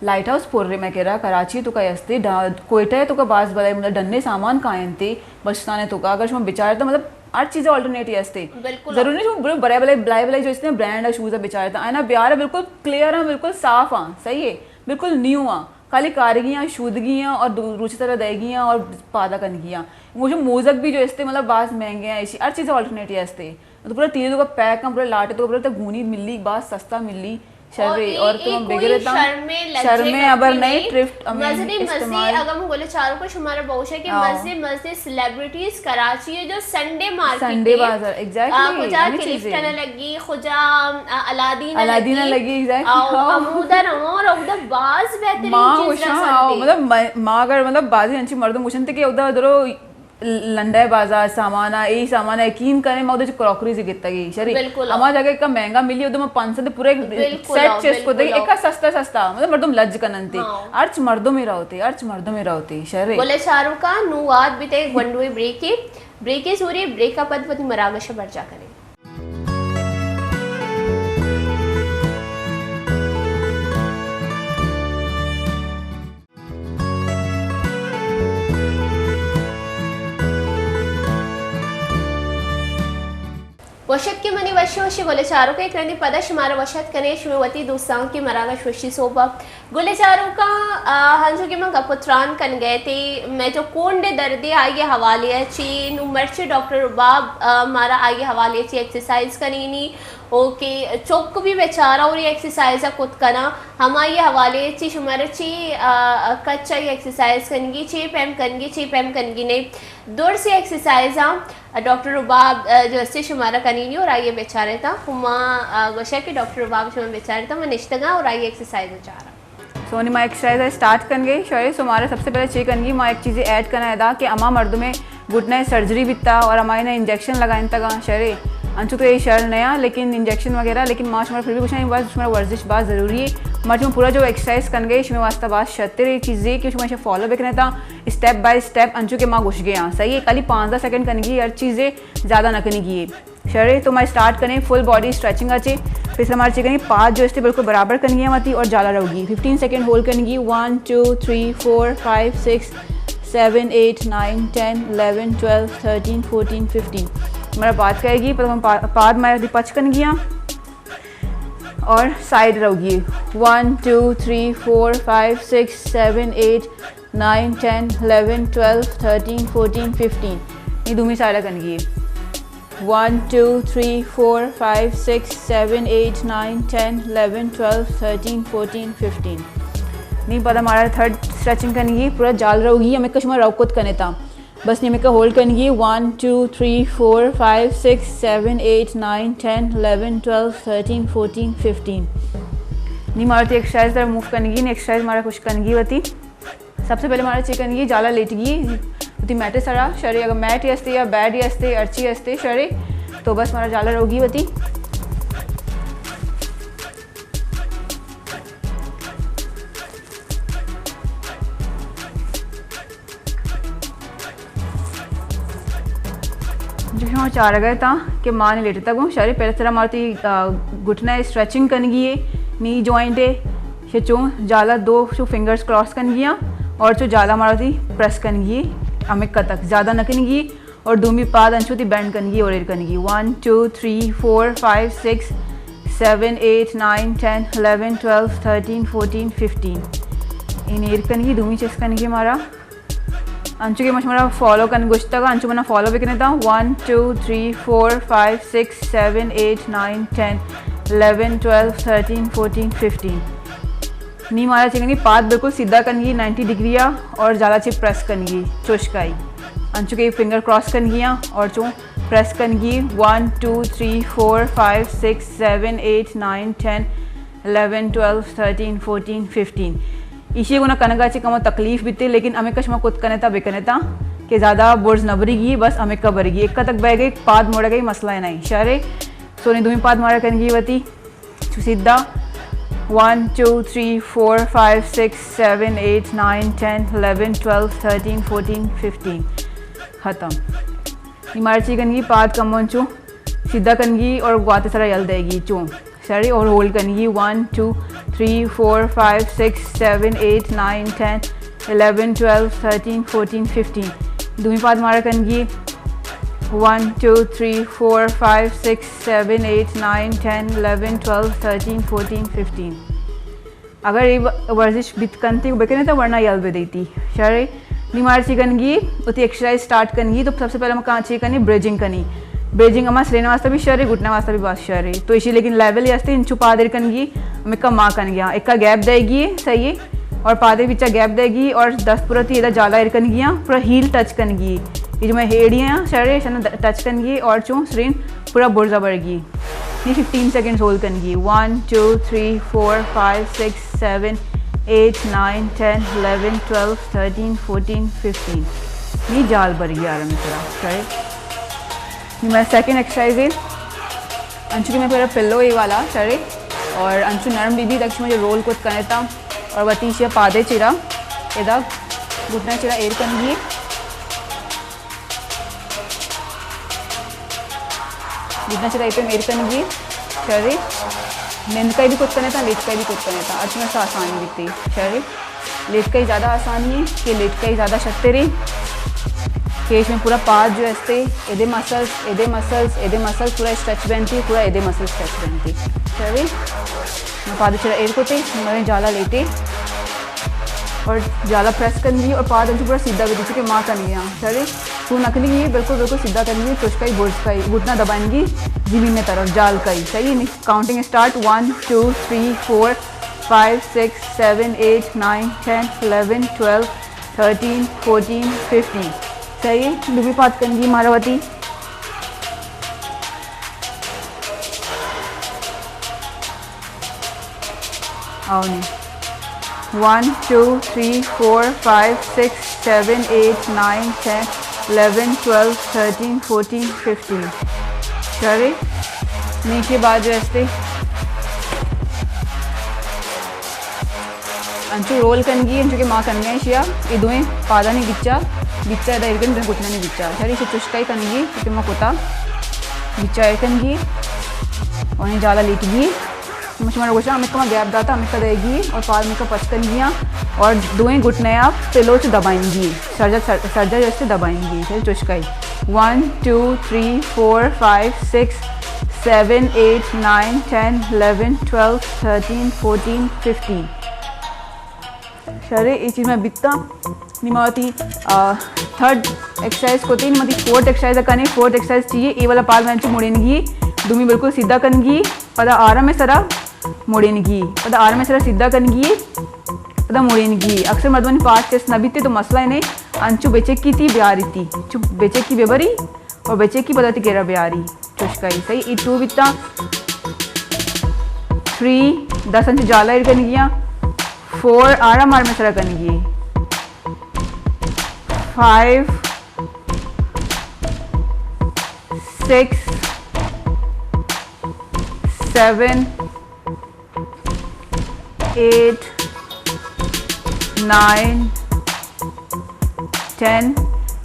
لائٹ ہاؤس پر میں کہہ رہا، کراچی تو کا استے، ڈا-، کوئٹہ تو کا باز بلائے، مطلب ڈنے سامان کائنتے، بلوچستان تو کا، اگر شما بچار تو مطلب ہر چیز آلٹرنیٹی استے۔ بالکل۔ ضروری نہیں شما بلے بلے، بلائے بلائے جو استے برانڈ ہے، شوز ہے بچار تا، آئنا بیار ہے، بالکل کلیئر ہیں، بالکل صاف ہیں، صحیح ہے، بالکل نیو ہیں۔ خالی کارگی آں، شودگی آں اور دو-، روچے سرا دئیگی آں اور پادا کنگی آں۔ مجھے موزگ بھی جو استے مطلب باز مہنگے ہیں، ایشی ہر چیز آلٹرنیٹی استے۔ تو پورا تیرے تو کا پیک ہیں، پورا لاٹے تو پورا تو گونی ملی، باز سستا ملی۔ شرے، اور اے، اور اے تم کوئی بگرے تا شرمے لجے شرمے کپی ابر نہیں، نہیں۔ ٹرفٹ ہمیں مزنی مزنی استعمال۔ اگم گلے چاروں کو شمارا بہوشے کہ ہاں۔ مزنی مزنی سیلیبریٹیز کراچی ہے جو سنڈے مارکیٹ سنڈے میں، بازار، ایگزیکٹلی، آ، کجا ہمیں کلفٹن چیزیں۔ لگی، کجا، آ، الادین الادین لگی، لگی، ایگزیکٹلی، آؤ، ہاں۔ امودا رواں اور اودا باز بہترین ماں چیز ہوشاں، رساں آؤ، تھی۔ مطلب، ما، ما اگر، مطلب، بازی انچی مردم گوشنتے کہ اودا درو لنڈے بازار سامان ء، اے سامان ء یقین کنے، ما اودے چہ کراکریز گتگ ای، شری۔ بالکل۔ ہما جگہ کہ مہنگا ملی، اودے ما پانچ سد پورا ایک بالکل، سیٹ چیز کو دے، بالکل۔ ایک سستا سستا، مطلب مردم لج کننتے۔ ہاں۔ ہرچ مردم ہی رہتے، ہرچ مردم ہی رہتے، شری۔ بولے شاہ رخ خان، نو واد بیتے گونڈوے بریکے، بریکے سوری، بریکا پد وتی مراگش برجا کنے۔ وش اتکے منی وشیں وشیں گل ء چاروکاں، یک رندے پدا شمارا وش اتک کنیں شمئے وتی دوستانکیں مراگش وشی سوب ء۔ گل ء چاروکاں، آ، ہنچو کہ من گپ ء تران کنگ ء ات، مئے جو کونڈ ء دردے آئی ء حوالے ء چہ نوں مرچی ڈاکٹر رباب، آ، مارا آئی ء حوالے ء چہ ایکسرسائز کنینی، او کہ چک بھی بیچارہ اور یہ ایکسرسائز ء کت کناں، ہمائی ء حوالے ء چہ شمارا چی، آ، کچ ء ایکسرسائز کنگی، چی پیم کنگی، چی پیم کنگی نہیں۔ دور سے ایکسرسائز آں ڈاکٹر رباب، آ، جو استے شمارا کنینی اور آئی ء بیچارے تا۔ ہما، آ، گوشا کہ ڈاکٹر رباب شما بیچارے تا، من نشتگاں اور آئی ایکسرسائز ء چاراں۔ سو نی ما ایکسرسائز ء اسٹارٹ کنگے، شوئے سو مارا سب سے پہلے چے کنگی، ما ایک چیزے ایڈ کنا ادا کہ اما مردمے گھٹنہ سرجری بیتا اور اما انہیں انجیکشن لگائینتگا شرے، انچو تو یہ شر نیا لیکن انجیکشن وغیرہ، لیکن ما شمارا پھر بھی گوشاں، یہ باز شمارا ورزش باز ضروری ہے۔ مرچی ما پورا جو ایکسرسائز کنگے شمے واسطہ باز شتر یہ چیزے کہ شما اسے فالو بکنے تا اسٹیپ بائی اسٹیپ، انچو کہ ما گوشگے ہاں، صحیح ہے، خالی پانزدہ سیکنڈ کنگی ہر چیزے، زیادہ نہ کنگی ہے۔ شرے، تو ما اسٹارٹ کنیں فل باڈی اسٹریچنگ ء چے۔ پھر ہمارے چے کنیں، پاد جو استے بالکل برابر کنگی ہے ماتی اور جالا رہوگی۔ ففٹین سیکنڈ ہولڈ کنگی، one, two, three, four, five, six, seven, eight, nine, ten, eleven, twelve, thirteen, fourteen, fifteen. ہمارا پاد کہے گی، پر ہم پا-، پاد مارا دی پچ کنگی ہاں اور سائیڈ رہوگی۔ One, two, three, four, five, six, seven, eight, nine, ten, eleven, twelve, thirteen, fourteen, fifteen. نی دومی سائیڈ کنگی۔ One, two, three, four, five, six, seven, eight, nine, ten, eleven, twelve, thirteen, fourteen, fifteen. نی پدا ہمارا third stretching کنگی، پورا جال رہوگی، ہمیں کشما رو کت کنے تا۔ بس نی ہمیں کا ہولڈ کنگی، one, two, three, four, five, six, seven, eight, nine, ten, eleven, twelve, thirteen, fourteen, fifteen. نی مارا تی ایکسرسائز در موو کنگی، نی ایکسرسائز مارا کچھ کنگی ہوتی۔ سب سے پہلے مارا چی کنگی، جالا لیٹگی وتی میٹ سرا، شرے اگر میٹ ہی ہستے یا بیڈ ہی ہستے، ہرچی ہستے شرے، تو بس مارا جالا روگی وتی۔ جو شما چارگا تا کہ ماں نے لیٹتا گوں، شرے پہلے سرا مارا تی، آ، گھٹنا اسٹریچنگ کنگی ہے، نی جوائنٹ ہے، شے چوں جالا دو چو فنگرز کراس کنگی ہاں اور چو جالا مارا تی پریس کنگی ہے، ہمیں کتک زیادہ نہ کنگی اور دومی پاد انچو تی بینڈ کنگی اور ایر کنگی۔ One, two, three, four, five, six, seven, eight, nine, ten, eleven, twelve, thirteen, fourteen, fifteen. ان ایر کنگی، دومی چیز کنگی ہمارا۔ انچو کہ ما شمارا فالو کن گوشتگ، انچو منا فالو بکنے تا۔ One, two, three, four, five, six, seven, eight, nine, ten, eleven, twelve, thirteen, fourteen, fifteen. نی مارا چی کنگی، پاد بالکل سیدھا کنگی نائنٹی ڈگری آ اور جالا چی پریس کنگی چوشکائی۔ انچو کہ فنگر کراس کنگی آ اور چوں پریس کنگی، one, two, three, four, five, six, seven, eight, nine, ten, eleven, twelve, thirteen, fourteen, fifteen. ایشی گنا کنگا چی کمو تکلیف بیتے، لیکن ہمیں کشما کت کنے تا بکنے تا کہ زیادہ برز نہ بریگی، بس ہمیں کا بریگی۔ ایک تک بہ گئی، پاد موڑ گئی، مسئلہ نہیں۔ شرے، سو نی دومی پاد مارا کنگی وتی۔ چو سیدھا، one, two, three, four, five, six, seven, eight, nine, ten, eleven, twelve, thirteen, fourteen, fifteen. ختم۔ نی مارا چی کنگی، پاد کمون چو سیدھا کنگی اور گواتے سرا یل دے گی چو۔ شرے اور ہولڈ کنگی، one, two, three, four, five, six, seven, eight, nine, ten, eleven, twelve, thirteen, fourteen, fifteen. دومی پاد مارا کنگی، one, two, three, four, five, six, seven, eight, nine, ten, eleven, twelve, thirteen, fourteen, fifteen. اگر یہ ورزش بیت کنتی بکنے تو ورنہ یل بدیتی۔ شرے، نی مارا چی کنگی، اتی ایکسرسائز سٹارٹ کنگی، تو سب سے پہلے ہم کہاں چی کنی، بریجنگ کنی۔ بریجنگ ہما سرین واسطہ بھی شر ہے، گھٹنا واسطہ بھی باز شر ہے۔ تو ایشی لیکن لیول ہی ہستے، انچو پاد ایر کنگی، ہمیں کم آ کنگی، ہاں، ایک کا گیپ دے گی، صحیح ہے، اور پادے بیچا گیپ دے گی، اور دست پورا تھی ادا جالا ایر کنگی، ہاں، پورا ہیل ٹچ کنگی۔ یہ جو میں ہیڑی ہیں، شر ہے، اشانا ٹچ کنگی، اور چون سرین پورا برزا بڑھ گی۔ یہ ففٹین سیکنڈز ہولڈ کنگی۔ One, two, three, four, five, six, seven, eight, nine, ten, eleven, twelve, thirteen, fourteen, fifteen. یہ جال بھر گیا آرام سرا، شر ہے۔ یہ میرا سیکنڈ ایکسرسائز ہے۔ انچو کہ میں پہلا پلو اے والا، شر ہے، اور انچو نرم بی بی تک مجھے رول کت کنیتا، اور وتی شے پادے چیرا ادا گھٹنا چیرا ایر کنگی۔ گھٹنا چیرا ایپے ایر کنگی، شر ہے۔ نندکائی بھی کت کنیتا، لیٹکائی بھی کت کنیتا، اچ میں سا آسانی بیتی، شر ہے۔ لیٹکائی زیادہ آسانی ہے کہ لیٹکائی زیادہ شتر ہے، کہ اس میں پورا پاد جو ہستے، ادے مسلز، ادے مسلز، ادے مسلز پورا اسٹریچ بنتی، پورا ادے مسلز اسٹریچ بنتی۔ شر ہے۔ میں پاد چیرا ایر کتے، میں جالا لیٹے اور جالا پریس کنگی اور پاد انچو پورا سیدھا بیتی، چونکہ ماں کنگی ہاں، شر ہے۔ تو نکنگی، بالکل، بالکل سیدھا کنگی، چوشکائی، برزکائی، گھٹنا دبائنگی زمین میں طرف، جالکائی، صحیح ہے۔ Counting start, one, two, three, four, five, six, seven, eight, nine, ten, eleven, twelve, thirteen, fourteen, fifteen. صحیح ہے، دومی پاد کنگی مارا وتی۔ آؤ نی۔ One, two, three, four, five, six, seven, eight, nine, ten, eleven, twelve, thirteen, fourteen, fifteen. شر ہے۔ نیشے باز جو ہستے۔ انچو رول کنگی، انچو کہ ما کنگے شیا، یہ دوئیں پادانی بچا، بچا ادا ارگن دوئیں گھٹنانی بچا۔ شر ہے، اسے چشکائی کنگی، کہ ما کتا، بچا ایر کنگی، اور انہیں جالا لیٹگی۔ من شمارا گوشاں، ہمے کما گیپ داتا، ہمے کا دئیگی اور پاد ہمے کا پچ کنگی آں اور دوئیں گھٹنے آ پلو چ دبائینگی، سرجا، سر-، سرجا جو استے دبائینگی، پھر چشکائی۔ One, two, three, four, five, six, seven, eight, nine, ten, eleven, twelve, thirteen, fourteen, fifteen. شر ہے، اے چیز میں بیتا۔ نی ما وتی، آ، تھرڈ ایکسرسائز کتی، نی ما وتی فورتھ ایکسرسائز کنے۔ فورتھ ایکسرسائز چی ہے؟ اے والا پاد میں انچو مڑینگی، دومی بالکل سیدھا کنگی، پدا آرام سرا مڑینگی، پدا آرام سرا سیدھا کنگی، پدا مڑینگی۔ اکثر مردمانی پاد چست نہ بیتی تو مسئلہ نہیں، انچو بچکی تھی بیاری تھی، چو بچکی ببری اور بچکی پدا تھی گرا بیاری۔ چشکائی۔ صحیح، ای ٹو بیتا۔ تھری، دس انچ جالا ایر کنگی آں۔ فور، آرام آرام سرا کنگی۔ Five, six, seven, eight, nine, ten.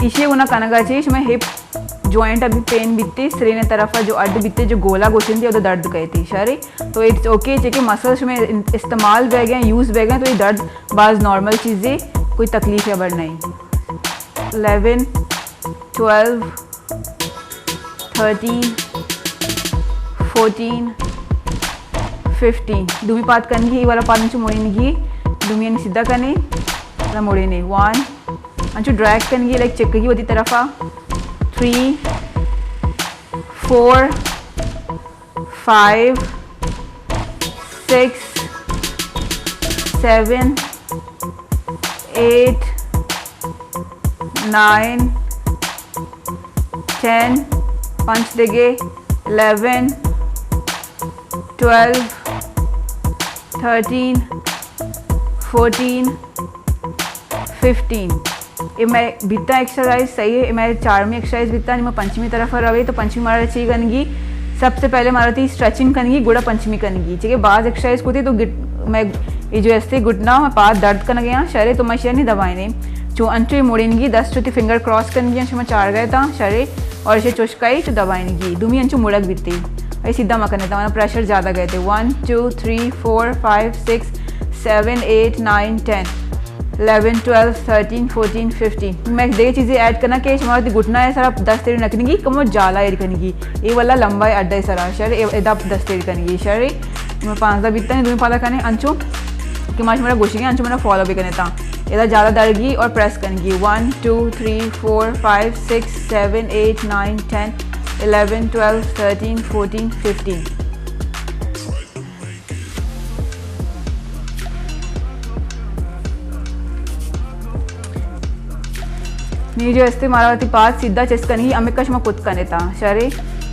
ایشی گنا کنگا چی شمئے ہپ جوائنٹ ابھی پین بیتے، سرین طرفا جو اڈ بیتے، جو گولا گوشنتی، او درد کئیتی، شرے؟ تو اٹس اوکے، چہ کہ مسل شمئے استعمال بیگیں، یوز بیگیں، تو یہ درد باز نارمل چیزے، کوئی تکلیف یا بر نہیں۔ Eleven, twelve, thirteen, fourteen, fifteen. دومی پاد کنگی، والا پاد انچو مڑینگی، دومی انی سیدھا کنے، والا مڑینے۔ ون، انچو ڈریگ کنگی، لائک چکگی وتی طرفا۔ Three, four, five, six, seven, eight, nine, ten, پنچ دگے، eleven, twelve, thirteen, fourteen, fifteen. اے مئے بیتا ایکسرسائز، صحیح ہے، اے مئے چارمی ایکسرسائز بیتا، نی ما پنچمی طرف روے تو پنچمی مارا چی کنگی؟ سب سے پہلے مارا تی اسٹریچنگ کنگی، گڑا پنچمی کنگی۔ ٹھیک ہے، باز ایکسرسائز کو تی تو گٹ-، مئے یہ جو استے گھٹنا، پاد درد کنگے ہاں، شرے، تو ما شے نہیں دبائینے۔ چو انچو یہ مڑینگی، دست چو تی فنگر کراس کنگی، انچو ما چار گئے تا، شرے، اور اسے چوش کئی چو دبائینگی، دومی انچو مڑگ بیتے۔ اے سیدھا مکنے تا، مانا پریشر زیادہ گئے تے۔ One, two, three, four, five, six, seven, eight, nine, ten, eleven, twelve, thirteen, fourteen, fifteen. میں دگہ چیزے ایڈ کنا کہ شما وتی گھٹنا ہے سرا دست ایر نکنگی، کمو جالا ایر کنگی۔ اے والا لمبا ہے اڈا ہے سرا، شر، اے، ادا دست ایر کنگی، شر۔ میں پانزدہ بیتا نے، دومی پالا کنے، انچو کہ ما شمارا گوشگی، انچو منا فالو بھی کنے تا۔ ادا جالا درگی اور پریس کنگی۔ One, two, three, four, five, six, seven, eight, nine, ten, eleven, twelve, thirteen, fourteen, fifteen. نی جو استے مارا وتی پاد سیدھا چست کنگی، ہمکا شما کت کنے تا، شرے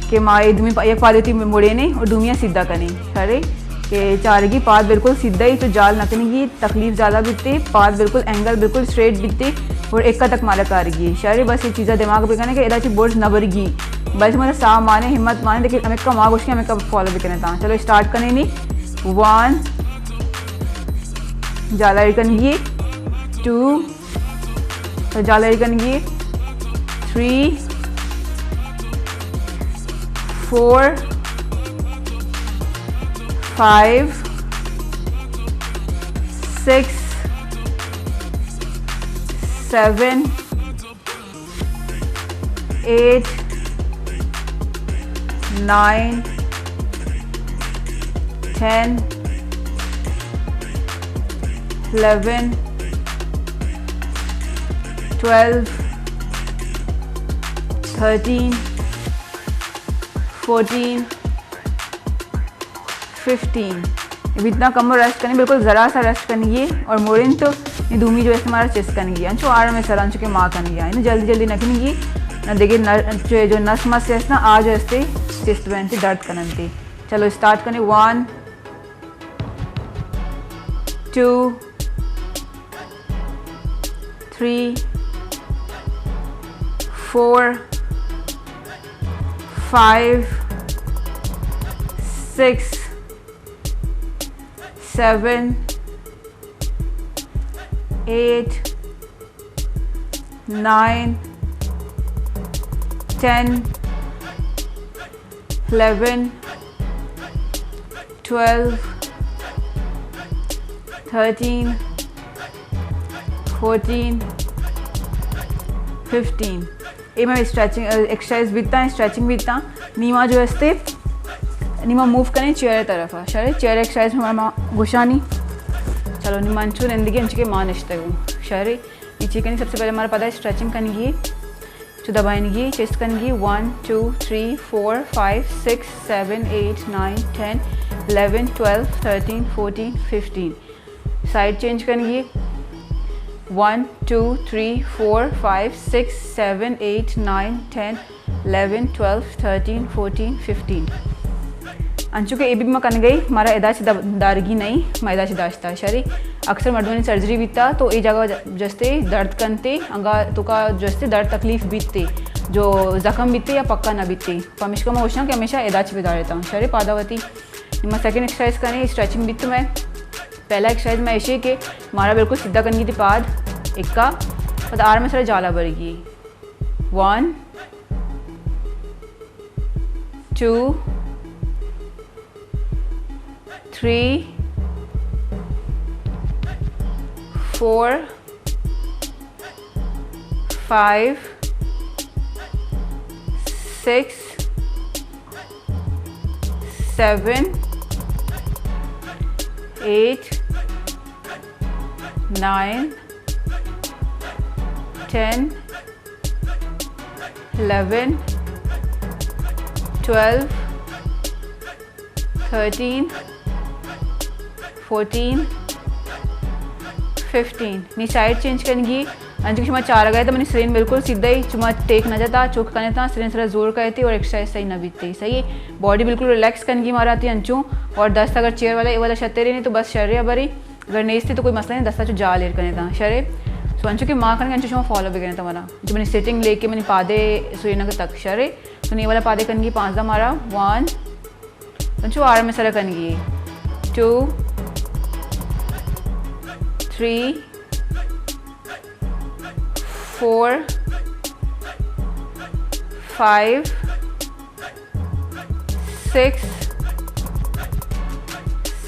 کہ ما اے دومی پا-، یک پاد وتی مڑینے اور دومی سیدھا کنے، شرے کہ چارگی پاد بالکل سیدھا ہی، تو جال نہ کنگی، تکلیف زیادہ بیتے، پاد بالکل اینگل بالکل اسٹریٹ بیتے اور ایکا تک مارا کارگی، شرے بس یہ چیزا دماغ بکنے کہ ادا چی برز نہ برگی، بس مارا ساہ مانے، ہمت مانے، لیکن ہمکا ما گوشی ہمکا فالو بکنے تا۔ چلو اسٹارٹ کنے نی، ون، جالا ایر کنگی، ٹو، تو جالا ایر کنگی، three, four, five, six, seven, eight, nine, ten, eleven, twelve, thirteen, fourteen, fifteen. اتنا کم ریسٹ کنی، بالکل ذرا سا ریسٹ کنگی اور مورن تو یہ دومی جو ہے ہمارا چست کنگی، انچو آرام سر انچو کہ ما کنگی، یعنی جلدی جلدی نہ کنگی، نہ دیکھے نہ، جو، جو نس مس ہے نا، آج ایسے چست بنتے درد کننتے۔ چلو اسٹارٹ کنے، one, two, three, four, five, six, seven, eight, nine, ten, eleven, twelve, thirteen, fourteen, fifteen. اے میں اسٹریچنگ، ایکسرسائز بیتا، اسٹریچنگ بیتا۔ نیما جو استے، نیما موو کریں چیئر طرف، شرے چیئر ایکسرسائز ہمارا ما گوشانی۔ چلو نیما انچو نندگی انچو کہ ما نشتگو، شرے نیچے کنی۔ سب سے پہلے ہمارا پتا ہے اسٹریچنگ کنگی، تو دبائنگی، چیسٹ کنگی، one, two, three, four, five, six, seven, eight, nine, ten, eleven, twelve, thirteen, fourteen, fifteen. Side change کنگی، one, two, three, four, five, six, seven, eight, nine, ten, eleven, twelve, thirteen, fourteen, fifteen. انچو کہ اے بھی ما کنگئی، مارا ادا چہ دب-، دارگی نہیں، ما ادا چہ داشتا۔ شری، اکثر مردمانی سرجری بیتا تو اے جگہ ج-، جستے درد کنتے، انگا تو کا جستے درد تکلیف بیتے، جو زخم بیتے یا پکا نہ بیتے۔ پمیشکا ما گوشاں کہ ہمیشہ ادا چہ بدارتا۔ شری، پادا وتی۔ ما سیکنڈ ایکسرسائز کنے، اسٹریچنگ بیت میں۔ پہلا ایکسرسائز میں ایشی کہ مارا بالکل سیدھا کنگی تھی پاد، اکا، پد آرام سر جالا برگی۔ One, two, three, four, five, six, seven, eight, nine, ten, eleven, twelve, thirteen, fourteen, fifteen. نی سائیڈ چینج کنگی۔ انچو کہ شما چارگا ئے تو منی سرین بالکل سیدھا ہی، شما ٹیک نہ جتا، چوک کنے تا، سرین سرا زور کئے تی اور ایکسرسائز صحیح نہ بیتی۔ صحیح ہے؟ باڈی بالکل ریلیکس کنگی مارا تی انچو، اور دست اگر چیئر والا، اے والا شتے رہی نہیں تو بس شر ہے بری، اگر نیستی تو کوئی مسئلہ نہیں، دستا چو جال ایر کنے تا، شر ہے؟ سو انچو کہ ما کنگی انچو شما فالو بکنے تا منا۔ جو منی سیٹنگ لے کے منی پادے سرینگ تک، شر ہے؟ تو نی والا پادے کنگی پانزدہ مارا، ون، انچو آرام سرا کنگی۔ Two, three, four, five, six,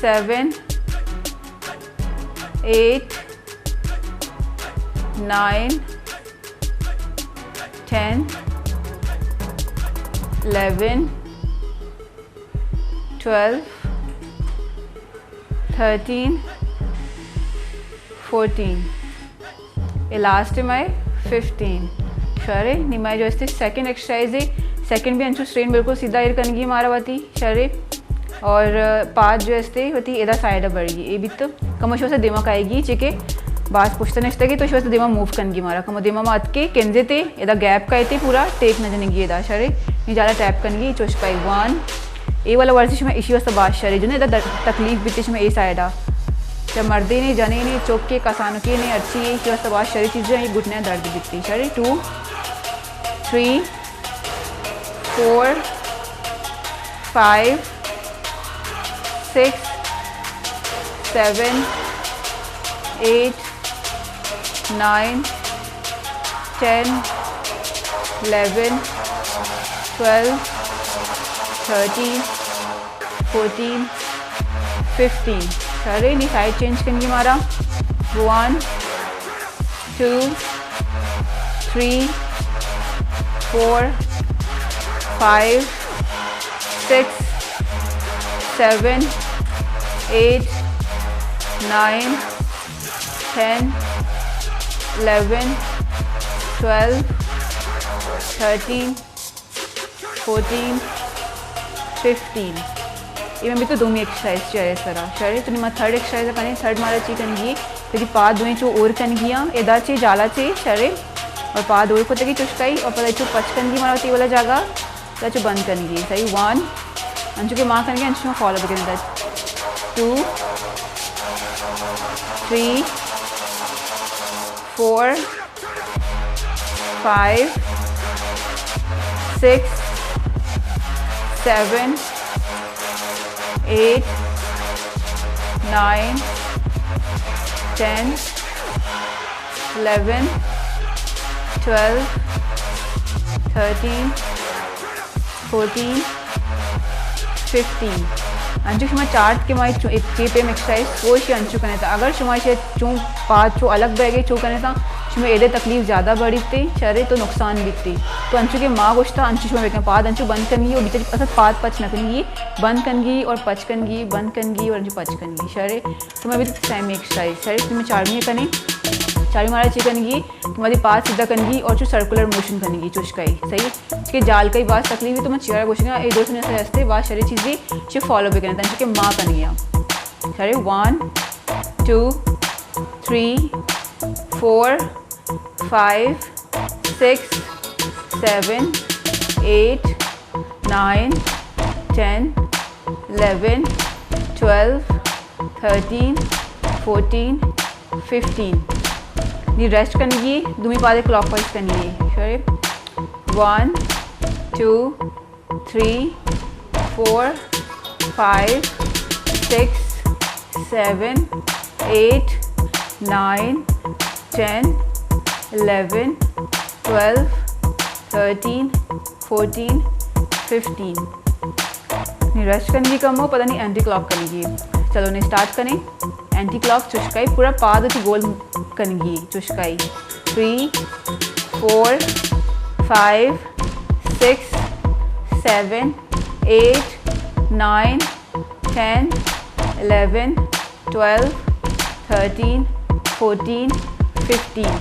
seven, eight, nine, ten, eleven, twelve, thirteen, fourteen. اے لاسٹ مئے ففٹین۔ شر ہے؟ نی مئے جو استے سیکنڈ ایکسرسائز ہے، سیکنڈ بھی انچو اسٹرین بالکل سیدھا ایر کنگی مارا وتی، شرے۔ اور پاد جو استے وتی ادا سائیڈ بڑی، اے بیت کمو شو سے دیما کائے گی، چکے باز پشت نشتگی تو شو سے دیما موو کنگی مارا، کمو دیما ما اتکے کنزے تے ادا گیپ کائے تے پورا ٹیک نہ جنگی ادا، شرے۔ نی جالا ٹیپ کنگی چوشکائی ون۔ اے والا ورزش میں اشی واسطہ باز شرے، جو نا ادا در-، تکلیف بیتے شما اے سائیڈا۔ چا مردے نے، جنے نے، چوکے، کسانکے نے، ہرچی اے اشی واسطہ باز شرے چیز جو اے گھٹنے درد بیتے، شرے۔ Two, three, four, five, six, seven, eight, nine, ten, eleven, twelve, thirteen, fourteen, fifteen. سارے نی سائیڈ چینج کنگی مارا۔ One, two, three, four, five, six, seven, eight, nine, ten, eleven, twelve, thirteen, fourteen, fifteen. اے میں بھی تو دومی ایکسرسائز چے ہے سرا۔ شرے، تو نی ما تھرڈ ایکسرسائز کنے، تھرڈ مارا چی کنگی، تیری پاد دوئیں چو اور کنگی ہاں، ادا چے، جالا چے، شرے۔ اور پاد اور کو تکی چشکائی، اور پدا چو پچ کنگی مارا تی والا جاگا، پدا چو بند کنگی، صحیح، ون۔ انچو کہ ما کنگی، انچو فالو بکنی دا۔ Two, three, four, five, six, seven, eight, nine, ten, eleven, twelve, thirteen, fourteen, fifteen. انچو شما چارت کہ ما چو-، ایک چیپ ایم ایکسرسائز، وہ اسے انچو کنے تا۔ اگر شما اسے چون پاد چو الگ بیگے چو کنے تا، شما ایدے تکلیف زیادہ بڑھیتے، شرے تو نقصان بیتے۔ تو انچو کہ ما گوشتا، انچو شما بکن، پاد انچو بند کنگی اور بیچ اصل پاد پچ نہ کنگی، بند کنگی اور پچ کنگی، بند کنگی اور انچو پچ کنگی، شرے۔ تو میں بھی سیمی ایکسرسائز، شرے تو میں چارمی کنے، چارمی مارا چی کنگی، تمہاری پاد سیدھا کنگی اور چو سرکولر موشن کنگی، چوشکائی، صحیح؟ کہ جال کئی باز تکلیف ہے، تو میں چیئر گوشگا، اے دو سنے سے ہستے، باز شرے چیزیں چے فالو بکنے، تنچو کہ ما کنگی ہاں۔ سارے، one, two, three, four, five, six, seven, eight, nine, ten, eleven, twelve, thirteen, fourteen, fifteen. نی ریسٹ کنگی، دومی پادے کلاک وائز کنگی۔ شرے، one, two, three, four, five, six, seven, eight, nine, ten, eleven, twelve, thirteen, fourteen, fifteen. نی rest کنگی کمو، پدا نی اینٹی کلاک کنگی۔ چلو نی سٹارٹ کنیں۔ اینٹی کلاک چشکائی پورا پاد وتی گول کنگی، چشکائی۔ Three, four, five, six, seven, eight, nine, ten, eleven, twelve, thirteen, fourteen, fifteen.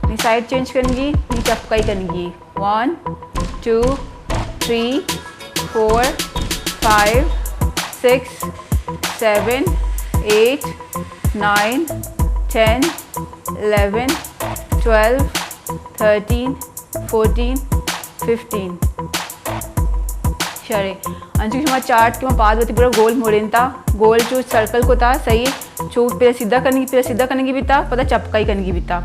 نی سائیڈ چینج کنگی، نی چپکائی کنگی۔ One, two, three, four, five, six, seven, eight, nine, ten, eleven, twelve, thirteen, fourteen, fifteen. شرے۔ انچو کہ شما چارت کہ ما پاد وتی پورا گول موڑینتا، گول چو سرکل کتا، صحیح۔ چو پہلے سیدھا کنگی، پہلے سیدھا کنگی بیتا، پدا چپکائی کنگی بیتا۔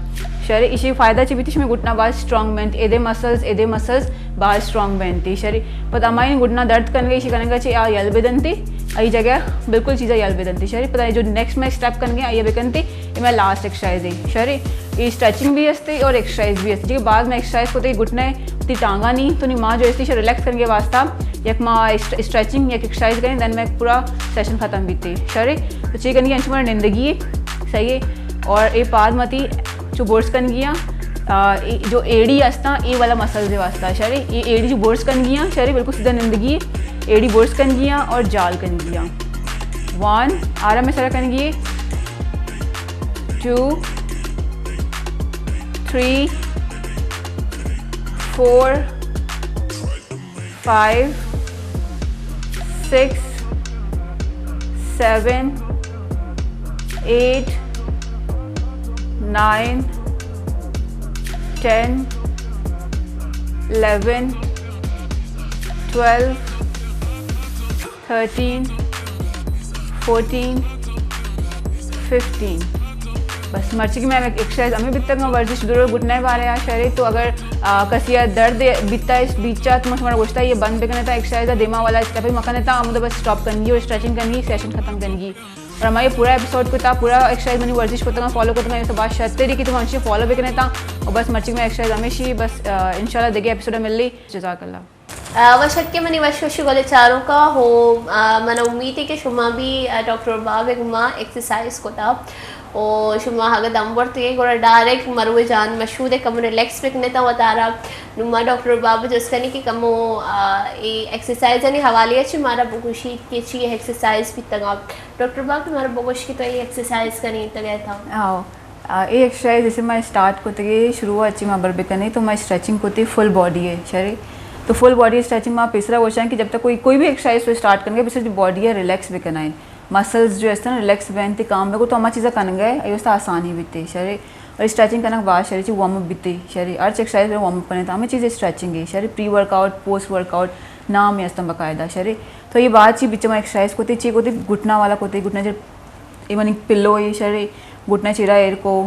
شرے، ایشی فائدہ چی بیتی، شمے گھٹنا باز اسٹرانگ بنت، ایدے مسلز، ایدے مسلز باز اسٹرانگ بنتی۔ شرے، پدا ہمائی گھٹنا درد کنگے، ایشی کنگا چی آ یل بدنتی، ای جگہ بالکل چیزا یل بدنتی۔ شرے، پدا جو نیکسٹ میں اسٹیپ کنگے، آئی بکنتی، اے میں لاسٹ ایکسرسائز ہے۔ شرے، اے اسٹریچنگ بھی استے اور ایکسرسائز بھی استے۔ جی بعد میں ایکسرسائز کو تے گھٹنے تی ٹانگا نہیں، تو نی ماں جو استی شر ریلیکس کنگے واسطہ یک ما اسٹ-، اسٹریچنگ، یک ایکسرسائز کریں، دین میں پورا سیشن ختم بیتے۔ شرے، تو چی کنگی انچو مارا نندگی ہے، صحیح ہے۔ اور اے پاد متی چو برس کنگی ہیں، آ، اے جو ایڑی استا، اے والا مسلز واسطہ، شرے، اے ایڑی جو برس کنگی ہیں، شرے، بالکل سیدھا نندگی ہے، ایڑی برس کنگی ہیں اور جال کنگی ہیں۔ ون، آرام میں سرا کنگی ہے۔ Two, three, four, Five, six, seven, eight, nine, ten, eleven, twelve, thirteen, fourteen, fifteen. بس مرچی کہ مئے ایکسرسائز ہمے بیتگ، ورزش درو گھٹنہ بارے آ شرے۔ تو اگر آ، کسی ءَ درد بیتا اس بیچا، تو من شمارا گوشتا یہ بند بکنے تا، ایکسرسائز دیما والا اسٹیپ مکنے تا، ہمودا بس اسٹاپ کنگی اور اسٹریچنگ کنگی، سیشن ختم کنگی۔ اور ہمارے پورا ایپیسوڈ کو تا، پورا ایکسرسائز منی ورزش کو تا فالو کو تا، تو بات شرط ہے کہ تم ہمشی فالو بکنے تا۔ اور بس مرچی مئے ایکسرسائز ہمیشی بس، آ، انشاءاللہ دیگہ ایپیسوڈ ملی۔ جزاک اللہ۔ آ، وش اتکے منی وش وشی گل چاروکاں ہو، آ، من امید ہے کہ شما بھی، آ، ڈاکٹر باب ءِ گما ایکسرسائز کتا و شما اگہ دم برتگے گڑا ڈائریکٹ مروے جان مشود ءَ کمو ریلیکس بکنتا وتارا۔ نوں ما ڈاکٹر باب ءَ جست کنی کہ کمو، آ، اے ایکسرسائزانی حوالے ءَ چہ مارا بگوشیت کہ چی ایکسرسائز بیتگا۔ ڈاکٹر باب، مارا بگوش کہ تو اے ایکسرسائز کنیتگ ات۔ آؤ۔ آ، اے ایکسرسائز جیسے ما اسٹارٹ کتگے، شروع ءَ چی ما بر بکنے تو ما اسٹریچنگ کتے فل باڈی ہے، شرے۔ تو فل باڈی اسٹریچنگ ما پیسرا گوشاں کہ جب تک کوئی، کوئی بھی ایکسرسائز تو اسٹارٹ کرنے، پیسرا جو باڈی ہے ریلیکس بکنا ہے، مسلز جو ہے نا ریلیکس بینتے کام بکو تو ہما چیزا کنگے، اے واسطہ آسانی بیتے، شرے۔ اور اسٹریچنگ کنگ باز شرے، چی وارم اپ بیتے، شرے۔ ہر چی ایکسرسائز وارم اپ کنے تو ہمیں چیز اسٹریچنگ ہے، شرے۔ Pre workout, post workout نام ہے استم باقاعدہ، شرے۔ تو یہ بات چی بچے ما ایکسرسائز کتے، چی کتے گھٹنا والا کتے، گھٹنا جو اے منی پلو اے شرے، گھٹنا چیرا ایر کو،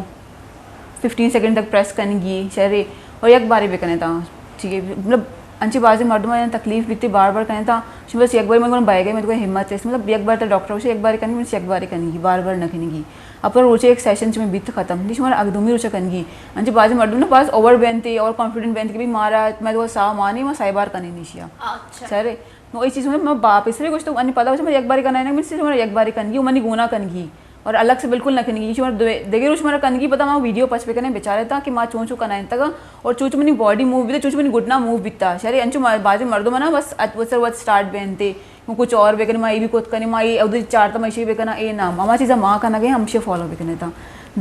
ففٹین سیکنڈ تک پریس کنگی شرے، اور یک بارے بکنے تا، ٹھیک ہے، مطلب انچی بازی مردم تکلیف بیتی بار بار کنے تا، شما بس یک بار من بائے گئے، میں تو ہمت ہے، مطلب یک بار تا ڈاکٹر ہوشے، یک بار کنگی، بس یک بار کنگی، بار بار نہ کنگی۔ اپر روچے ایک سیشن چ میں بیت ختم، دی شما اگ دومی روچا کنگی۔ انچی بازی مردم نا باز اوور بینتے، اوور کانفیڈنٹ بینتے کہ بھی مارا، میں تو سا مانی، ما سائے بار کنے نیشیا۔ اچھا۔ شرے۔ نو اے چیز میں، میں باپ اس لیے گوشت، انی پدا گوشت، میں یک باری کنائے نا، من سے شمارا یک باری کنگی، منی گونا کنگی۔ اور الگ سے بالکل نہ کنگی، شمارا دو، دگہ روچ مارا کنگی، پدا ما ویڈیو پچ پہ کنے بیچارے تا کہ ما چون چون کنائے تگا، اور چون چون منی باڈی موو بیتا، چون چون منی گھٹنا موو بیتا۔ شرے انچو ما، بازی مردم نا بس ات وسر وت سٹارٹ بینتے، ما کچھ اور بکنے، ما اے بھی کت کنے، ما اے اودے چار تا ما اشی بکنا، اے نام، ہما چیزا ما کنگے، ہمشی فالو بکنے تا۔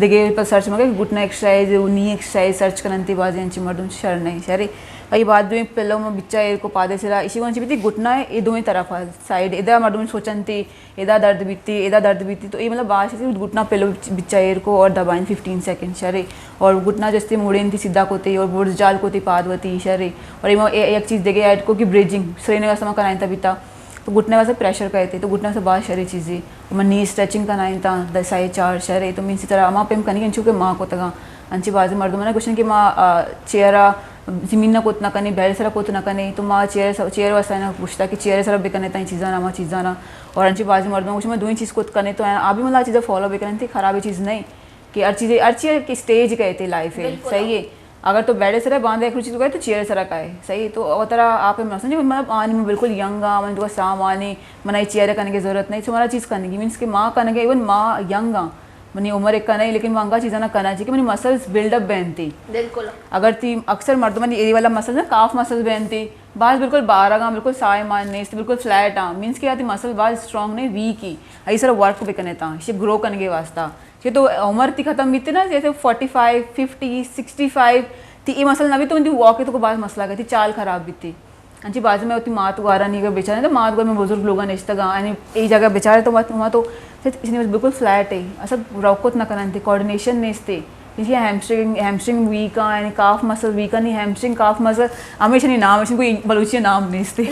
دگہ پر سرچ مگے گھٹنا ایکسرسائز، نی ایکسرسائز سرچ کننتے، بازی انچی مردم شر نہیں، شرے۔ اے بعد دویں پلو ما بچا ایر کو پادے سرا، اشی گون چی بیتی گھٹنا ہے، اے دویں طرف سائیڈ، ادا مردم سوچنتے، ادا درد بیتی، ادا درد بیتی، تو اے مطلب باز چیز گھٹنا پلو بچا ایر کو اور دبائیں ففٹین سیکنڈ شرے، اور گھٹنا جستے موڑینتی سیدھا کوتے اور برز جال کوتے پاد وتی شرے، اور اے ما اے-، یک چیز دگہ ایڈ کو کہ بریجنگ، سرینے واسطے ما کنائیں تا بیتا، تو گھٹنے واسطے پریشر کہتے، تو گھٹنے واسطے باز شرے چیزے، اور من نی اسٹریچنگ کنائیں تا، دسائے چار شرے، تو من اسی طرح ما پیم کنی انچو کہ ما کوتگا، انچی بازی مردم نا گوشن کہ ما، آ، چیئرا زمین نہ کت نہ کنے، بیڈ سرا کت نہ کنے، تو ما چیئر سرا، چیئر واسطہ نا گوشتا کہ چیئر سرا بکنے تا اے چیزانا، ہما چیزانا۔ اور انچی بازی مردم گوشن، میں دوئیں چیز کت کنے تو آ بھی مطلب چیزا فالو بکنے تے خرابی چیز نہیں۔ کہ ہر چیز، ہر چیز ایک اسٹیج کہتے لائف ہے، بالکل۔ صحیح ہے۔ اگر تو بیڈ سرا باندھے ایک چیز کہے تو چیئر سرا کہے، صحیح ہے۔ تو وترا آپ محسوس نہیں، مطلب آنی میں بالکل ینگ آ، من تو سامانی، من اے چیئر کنگی ضرورت نہیں، تمہارا چیز کنگی، مینس کہ ما کنگے، ایون ما ینگ آ، منی عمر ایک نہیں، لیکن ما انگا چیزاں نہ کنا چاہیے کہ منی مسلز بلڈ اپ بینتی۔ بالکل۔ اگر تی اکثر مردمانی اے والا مسل نا، کاف مسل بینتی، باز بالکل بارگاں، بالکل سائے مان نیست، بالکل فلیٹ آں، مینس کہ آتی مسل باز اسٹرانگ نہیں، ویک ہی، اے سر ورک بکنے تا، اسے گرو کنگے واسطہ۔ کہ تو عمر تی ختم بیتے نا، جیسے forty five, fifty, sixty five, تی اے مسل نہ بیتے، تو واک تو کو باز مسئلہ گتی، چال خراب بیتے۔ انچی بازی میں وتی مات گوارانی اگر بچارے تو مات گوار میں بزرگ لوگاں نشتگاں، یعنی اے جگہ بچارے تو وت-، وہاں تو اس نے بالکل فلیٹ ہے، اصل روکت نہ کرنتے، کوآرڈینیشن نیستے، کسی ہیمسٹرنگ، ہیمسٹرنگ ویک آ، یعنی کاف مسل ویک آ، نہیں ہیمسٹرنگ کاف مسل، ہمیشہ نہیں نام، ایشن کوئی بلوچی نام نیستے۔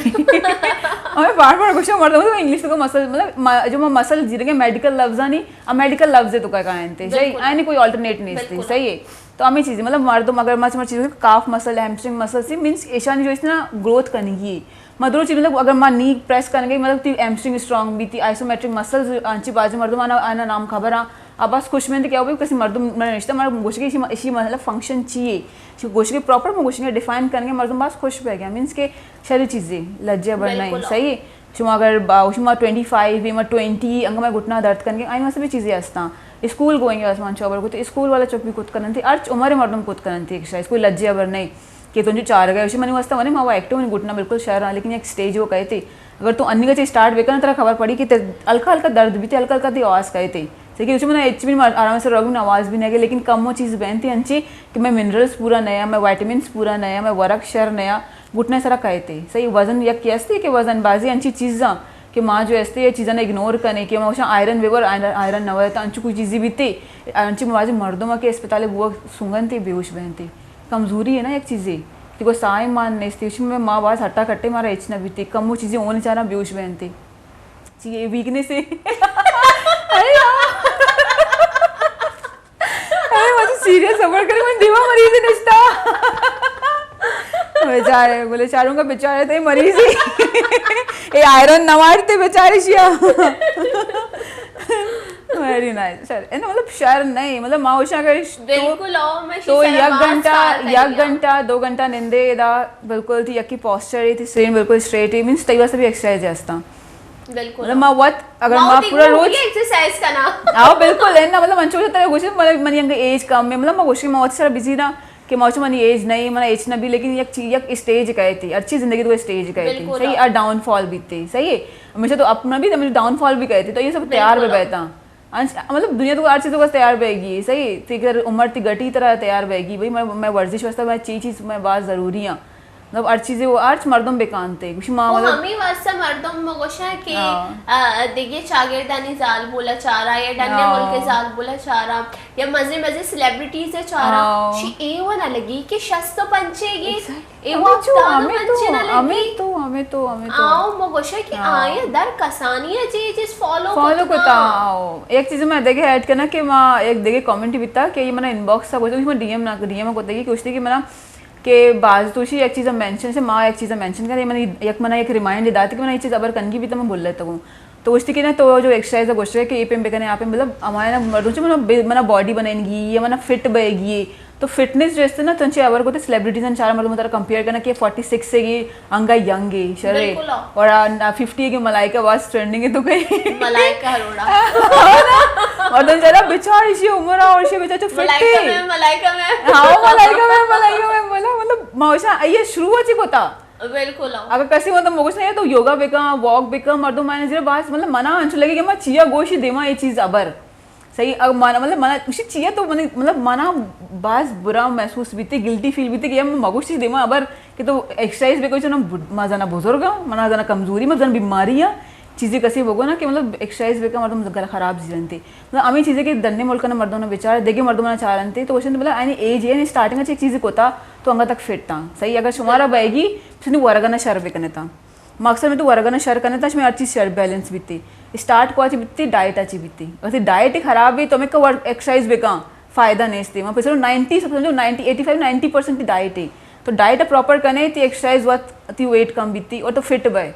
ہمیں بار بار گوشا مردم تو انگلش تو مسل، مطلب ما-، جو ما مسل جیرگے میڈیکل لفظانی، اب میڈیکل لفظ تو کا کہنتے، صحیح، بالکل۔ آئینی کوئی آلٹرنیٹ نیستے، بالکل۔ صحیح ہے۔ تو ہمیں چیزیں، مطلب مردم اگر ما چیز کاف مسل، ہیمسٹرنگ مسل سی، مینس ایشانی جو اس نا گروتھ کنگی ہے۔ ما درو چیز، مطلب اگر ما نی پریس کنگے، مطلب تی ہیمسٹرنگ اسٹرانگ بیتی، آئسومیٹرک مسلز انچی بازی مردم آنا، آنا نام خبر آ، اب بس خوش میں کہ او بھی کسی مردم میں نشتا، مردم گوشگی اسی، اسی مطلب فنکشن چیے، گوشگی پراپر میں گوشگی ڈیفائن کنگے، مردم بس خوش بہ گیا، مینس کہ شری چیزیں لجے بر نہیں، بالکل۔ صحیح ہے۔ شما اگر با-، شما ٹوئنٹی فائیو یا ما ٹوئنٹی، انگا میں گھٹنا درد کنگے، آئی واسطے بھی چیزیں ہستاں۔ اسکول گوئنگ ہے، آسمان چوبر کو، تو اسکول والا چک بھی کت کنن تھی، ہر چ-، عمر مردم کت کنن تھی، ایکسرسائز، کوئی لجے ابر نہیں کہ تو جو چار گئے، اسے منی واسطہ ورنہ ما وہ ایکٹو، منی گھٹنا بالکل شر رہا، لیکن ایک سٹیج وہ کہتے، اگر تو انی کا چیز سٹارٹ بکن، ترا خبر پڑی کہ تے-، ہلکا ہلکا درد بیتے، ہلکا ہلکا تی آواز کہتے، دیکھیں، اس میں ہچ بھی آرام سے رگ نواز بھی نہیں گئے، لیکن کم وہ چیز بہنتی انچی کہ میں منرلز پورا نیا، میں وائٹمنز پورا نیا، میں ورق شر نیا، گھٹنے سرا کہتے۔ صحیح، وزن یک کی ہستی کہ وزن بازی انچی چیزاں کہ ماں جو ہستی یہ چیزاں اگنور کنے کہ ماں آئرن ویور، آئرن، آئرن نہ ہوتا، انچو کوئی چیزی بیتی، انچی مواجہ مردم کہ اسپتال بوا سنگنتی، بیہوش بہنتی، کمزوری ہے نا یک چیزی، کہ وہ سائے مان نیستی، اس میں ماں باز ہٹا کٹے مارا ہچ نہ بیتی، کم وہ چیزیں ہونے چاہنا بیہوش بہنتی۔ جی، یہ ویکنس ہے۔ ارے یار۔ ارے، مجھے سیریس خبر کرے، من دیوا مریض نشتا۔ بیچارے، بولے، چاروں کا بیچارے تے مریض ہی۔ اے آئرن نہ مارتے بیچارے شیا۔ Very nice. سر، اے نا، مطلب، شر نہیں، مطلب، ما ہوشاں کہ تو، بالکل، او، میں تو شیشہ یک آواز گھنٹہ، کار یک کریگا۔ گھنٹہ، دو گھنٹہ نندے دا، بالکل تھی یکی پوسچر ہے، تھی سین بالکل اسٹریٹ ہے، مینس تئی واسطے بھی ایکسرسائز ہے استا۔ بالکل۔ مطلب، ما وقت، اگر ما ما تی پورا گھوم روز کے ایکسرسائز کنا۔ آؤ، بالکل، ہے نا، مطلب، من چوشا ترا گوشی، مطلب، منی انگا ایج کم ہے، مطلب، ما گوشی، ما وقت سارا بزی رہا، کہ ما چو منی ایج نہیں، منا ایج نہ بھی، لیکن یک چی-، یک اسٹیج کہے تھی، ہر چیز زندگی تو اسٹیج کہے تھی، بالکل۔ صحیح، اور ڈاؤن فال بھی تھی، صحیح ہے، ہمیشہ تو اپنا بھی، ہمیشہ ڈاؤن فال بھی کہے تھی، تو یہ سب تیار بالکل۔ بہ بیتا۔ انچ-، مطلب، دنیا تو ہر چیز تو بس تیار بہ گی، صحیح، تھی اگر عمر تھی گھٹی طرح تیار بہ گی، بھئی، میں، میں ورزش واسطہ میں چی چیز میں بہت ضروری ہاں۔ مطلب، ہر چیزے وہ ہرچ مردم بکانتے۔ گوشی، ماں، او، مطلب، ہمیں واسطہ مردم مگوشاں کہ، ہاں۔ آ، دیگه چاگردانی زال بولا چارا یا ڈنے ہاں۔ ملک زال بولا چارا یا مزے مزے سیلیبریٹیز چارا۔ ہاں۔ شی اے وہ نہ لگی کہ شست و پنچے گی، ایگزیکٹ۔ اے ہمیں وہ چو، ہفتاد و ہمیں تو، پنچے نہ ہمیں لگی۔ تو، ہمیں تو، ہمیں تو۔ آؤ، مگوشاں کہ ہاں۔ آیا در کسانی ہے جی، جس فالو فالو کو کتا۔ آؤ۔ ایک چیز میں دیگه ایڈ کرنا کہ ما ایک دیگه کمنٹ بیتا کہ یہ منا ان باکس تھا، گوشتی کہ میں ڈی ایم نہ، ڈی ایم کو دیگه کہ گوشتی کہ منا کہ باز تو شی یک چیز مینشن سے، ما یک چیز مینشن کرے، من یک، منا یک ریمائنڈ داتے کہ منا یہ چیز ابر کنگی بھی تو میں بھول لیتا ہوں۔ تو گوشتی کہ نا، تو جو ایکسرسائز گوشتے کہ اے پیم بکنے، آ پیم، مطلب، ہمارے نا مردم چے منا بے-، منا باڈی بنائیں گی یا منا فٹ بئے گی، تو فٹنس جو استے نا، تنچے ابر کو تے سیلیبریٹیز ان چار مردم تر کمپیئر کرنا کہ فورٹی سکس ہے گی، انگا ینگ ہے، شر ہے۔ بالکل۔ اور آ، نا، ففٹی ہے کہ ملائکہ واز ٹرینڈنگ ہے تو کہیں۔ ملائکہ روڑا۔ مردم چارا بچار اسی عمر اور اسی بچار چو فٹ ملائکہ ہے۔ میں، ملائکہ میں۔ ہاں، ملائکہ میں، ملائکہ میں، بولا، مطلب، ما وشا، یہ شروع اچھی کوتا۔ بالکل۔ اگر کسی مطلب مگوش نہیں تو یوگا بکا، واک بکا، مردم مائنے زیرا باز، مطلب، منا انچو لگے کہ ما چیا گوشی دیما یہ چیز ابر۔ صحیح، اگر مانا، مطلب، منا اسی چیا تو منی، مطلب، منا باز برا محسوس بیتے، گلٹی فیل بیتے کہ یار، من مگوشی دیما ابر کہ تو ایکسرسائز بکو، چنا ما زنا بزرگ ہاں، منا زنا کمزوری، منا زنا بیماری ہاں، چیزیں کسی بگو نا کہ، مطلب، ایکسرسائز بکا، مردم گل خراب زیرنتے۔ مطلب، ہمیں چیزیں کہ دنے ملک نا مردم نا بچار، دیگه مردم نا چارنتے، تو وشن، مطلب، اینی ایج ہے، اینی اسٹارٹنگ چیک چیز کوتا، تو انگا تک فٹ تاں۔ صحیح، اگر شمارا بائے گی، تو نی ورگا نا شر بکنے تاں۔ مقصد میں تو ورگا نا شر کنے تاں، شمیں ہر چیز شر بیلنس بیتی۔ اسٹارٹ کو اچی بیتی، ڈائٹ اچی بیتی۔ وقتی ڈائٹ ہی خراب ہے، تو ہمیں کور ایکسرسائز بکاں، فائدہ نہیں استے۔ میں پسرو نائنٹی، سب سمجھو، ninety, eighty five, ninety percent diet ہے۔ تو ڈائٹ پراپر کنے، تی ایکسرسائز وقت، تی ویٹ کم بیتی، اور تو فٹ بئے۔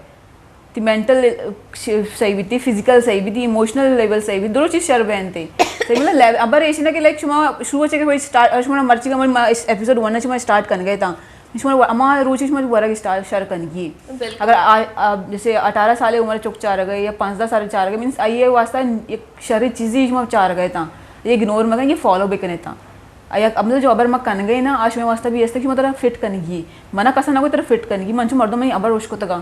تی مینٹل ش-، صحیح بیتی، فزیکل صحیح بیتی، ایموشنل لیول صحیح بیتی، درو چیز شر بینتے۔ صحیح، مطلب، لیو-، ابر ایشی نہ کہ، لائک، شما شروع چے کہ کوئی اسٹارٹ، شما مرچی کا، من، ما اس ایپیسوڈ ون شما اسٹارٹ کن گئے تھا۔ شما اما روچی شما ورگ اسٹارٹ شر کنگی۔ بالکل۔ اگر آ، آ، جیسے اٹھارہ سال عمر چک چار گئے یا پانزدہ سال چار گئے، مینس آئیے واسطہ ایک شر چیزی شما چار گئے تھا، یہ اگنور مکن، یہ فالو بکنے تھا۔ آیا، اب مطلب جو ابر ما کنگے نا، آج میں واسطہ بھی ایسا کہ مطلب فٹ کنگی۔ منا کسا نہ کوئی طرف فٹ کنگی، من چو مردم میں ابر اوش کتگا۔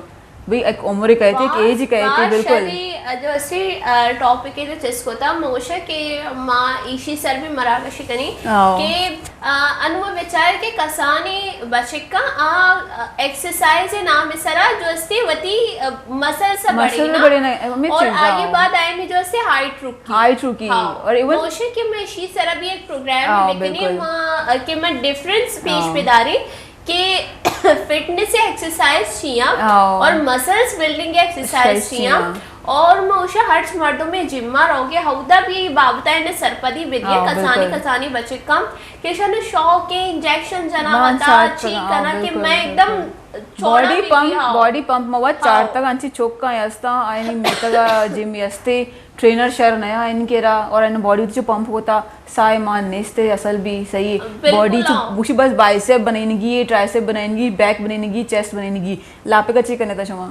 بھئی، ایک عمر کہتے، ایک ایج کہتے، بالکل۔ شری، جو اسی، آ، ٹاپک ہے جو چس کوتا، موشا کہ ما ایشی سر بھی مراگش کنی آؤ۔ کہ، آ، انو بچار کہ کسانی بچکا آ، آ، ایکسرسائز نام سرا جو استے وتی، آ، مسلز مسل بڑی نا۔ بڑی نا، ہمیں اور چیزا آگے ہو۔ بعد آئے میں جو استے ہائٹ رکی۔ ہائٹ رکی۔ ہاں۔ اور ایون موشا کہ میں ایشی سرا بھی ایک پروگرام آؤ، میں بکنی، بالکل۔ ما، آ، کہ میں ڈیفرنس پیش آؤ۔ بداری۔ کہ فٹنس ایکسرسائز چیاں آؤ۔ اور مسلز بلڈنگ ایکسرسائز ایکسرسائز چیاں۔ چیاں۔ اور موشا ہرچ مردم جم روگے، ہودہ بھی بابتا نے سرپدی بدیا، آؤ، کسانی، بالکل۔ کسانی بچکم کہ شن شوق انجیکشن جنا مان وتا، چی کنا، آؤ، کنا کہ بالکل، میں ایک دم بالکل۔ چوڑا body pump, how. Body pump موت ہاؤ۔ چارتگ انچی چوکاں یستا، آئینی میتگا جم یستے۔ ٹرینر شر نیا ان کے را، اور ان باڈی چو پمپ ہوتا، سائے مان نیستے اصل بھی صحیح۔ بالکل باڈی چو آؤ۔ گوشی بس بائیسپ بنائنگی، ٹرائیسپ بنائنگی، بیک بنائنگی، چیسٹ بنائنگی، لاپے کا چی کرنے تا شما؟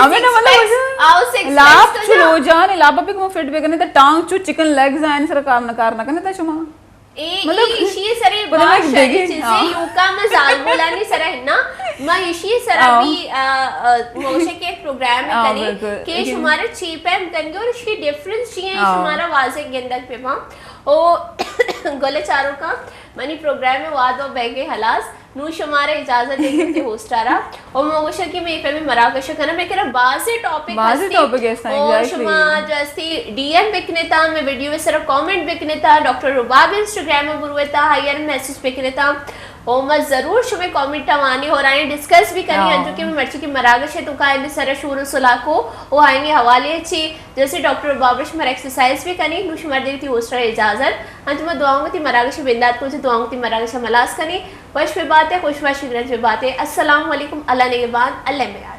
ہمیں نا مطلب آؤ، سکس لاپ پیکس تو چو جا۔ لو جان، لاپا پہ کم فٹ بے کرنے تا، ٹانگ چو چکن لیگز آئین سر کار نہ، کار نہ کرنے تا شما۔ اے، مطلب، اے ایشی سرے پتہ نہ باز شری چیزیں، ہاں۔ یوکا ما زالبولانی سرا ہنا، ما ایشی سرا ہاں۔ بھی، آ، آ، موشے کے پروگرام ہاں، کریں بالکل۔ کہ لیکن شمارے چی پیم کنگے اور اس کی ڈیفرنس چی ہیں، ہاں۔ شمارا واضح گندگ پہ پاں۔ او گل چاروں کا منی پروگرام میں واد و بیگے حلاس۔ نوں شمارا اجازت دیگی تئی ہوسٹ ءَ را۔ او ما گوشاں کہ مئے پیمیں مراگش کناں، مئے کرا بازیں ٹاپک بازیں ہستی۔ ٹاپک ہستاں، او ایگزیکٹلی۔ شما جو ہستی ڈی ایم بکنتا، مئے ویڈیو سرا کمنٹ بکنتا، ڈاکٹر رباب انسٹاگرام ءَ بروتا، آئی ءَ میسج بکنتا۔ او ما ضرور شمئے کمنٹ وانی اور آئیں ڈسکس بھی کنی، ہاں۔ انچو کہ مئے مرچی کی مراگش ہے تو کا ان سرا شور و سلاکو، او آئیں حوالے چی جیسے ڈاکٹر رباب شمار ایکسرسائز بھی کنی، نوں شمار دیگی تئی ہوسٹ ءَ را اجازت۔ انچو ما دعاؤں تئی مراگش بندات کو، دعاؤں تئی مراگش ملاس کنی۔ وش بہ باتے، خوش وش رنج بہ باتے۔ السلام علیکم، اللہ نگہبان، اللہ میار۔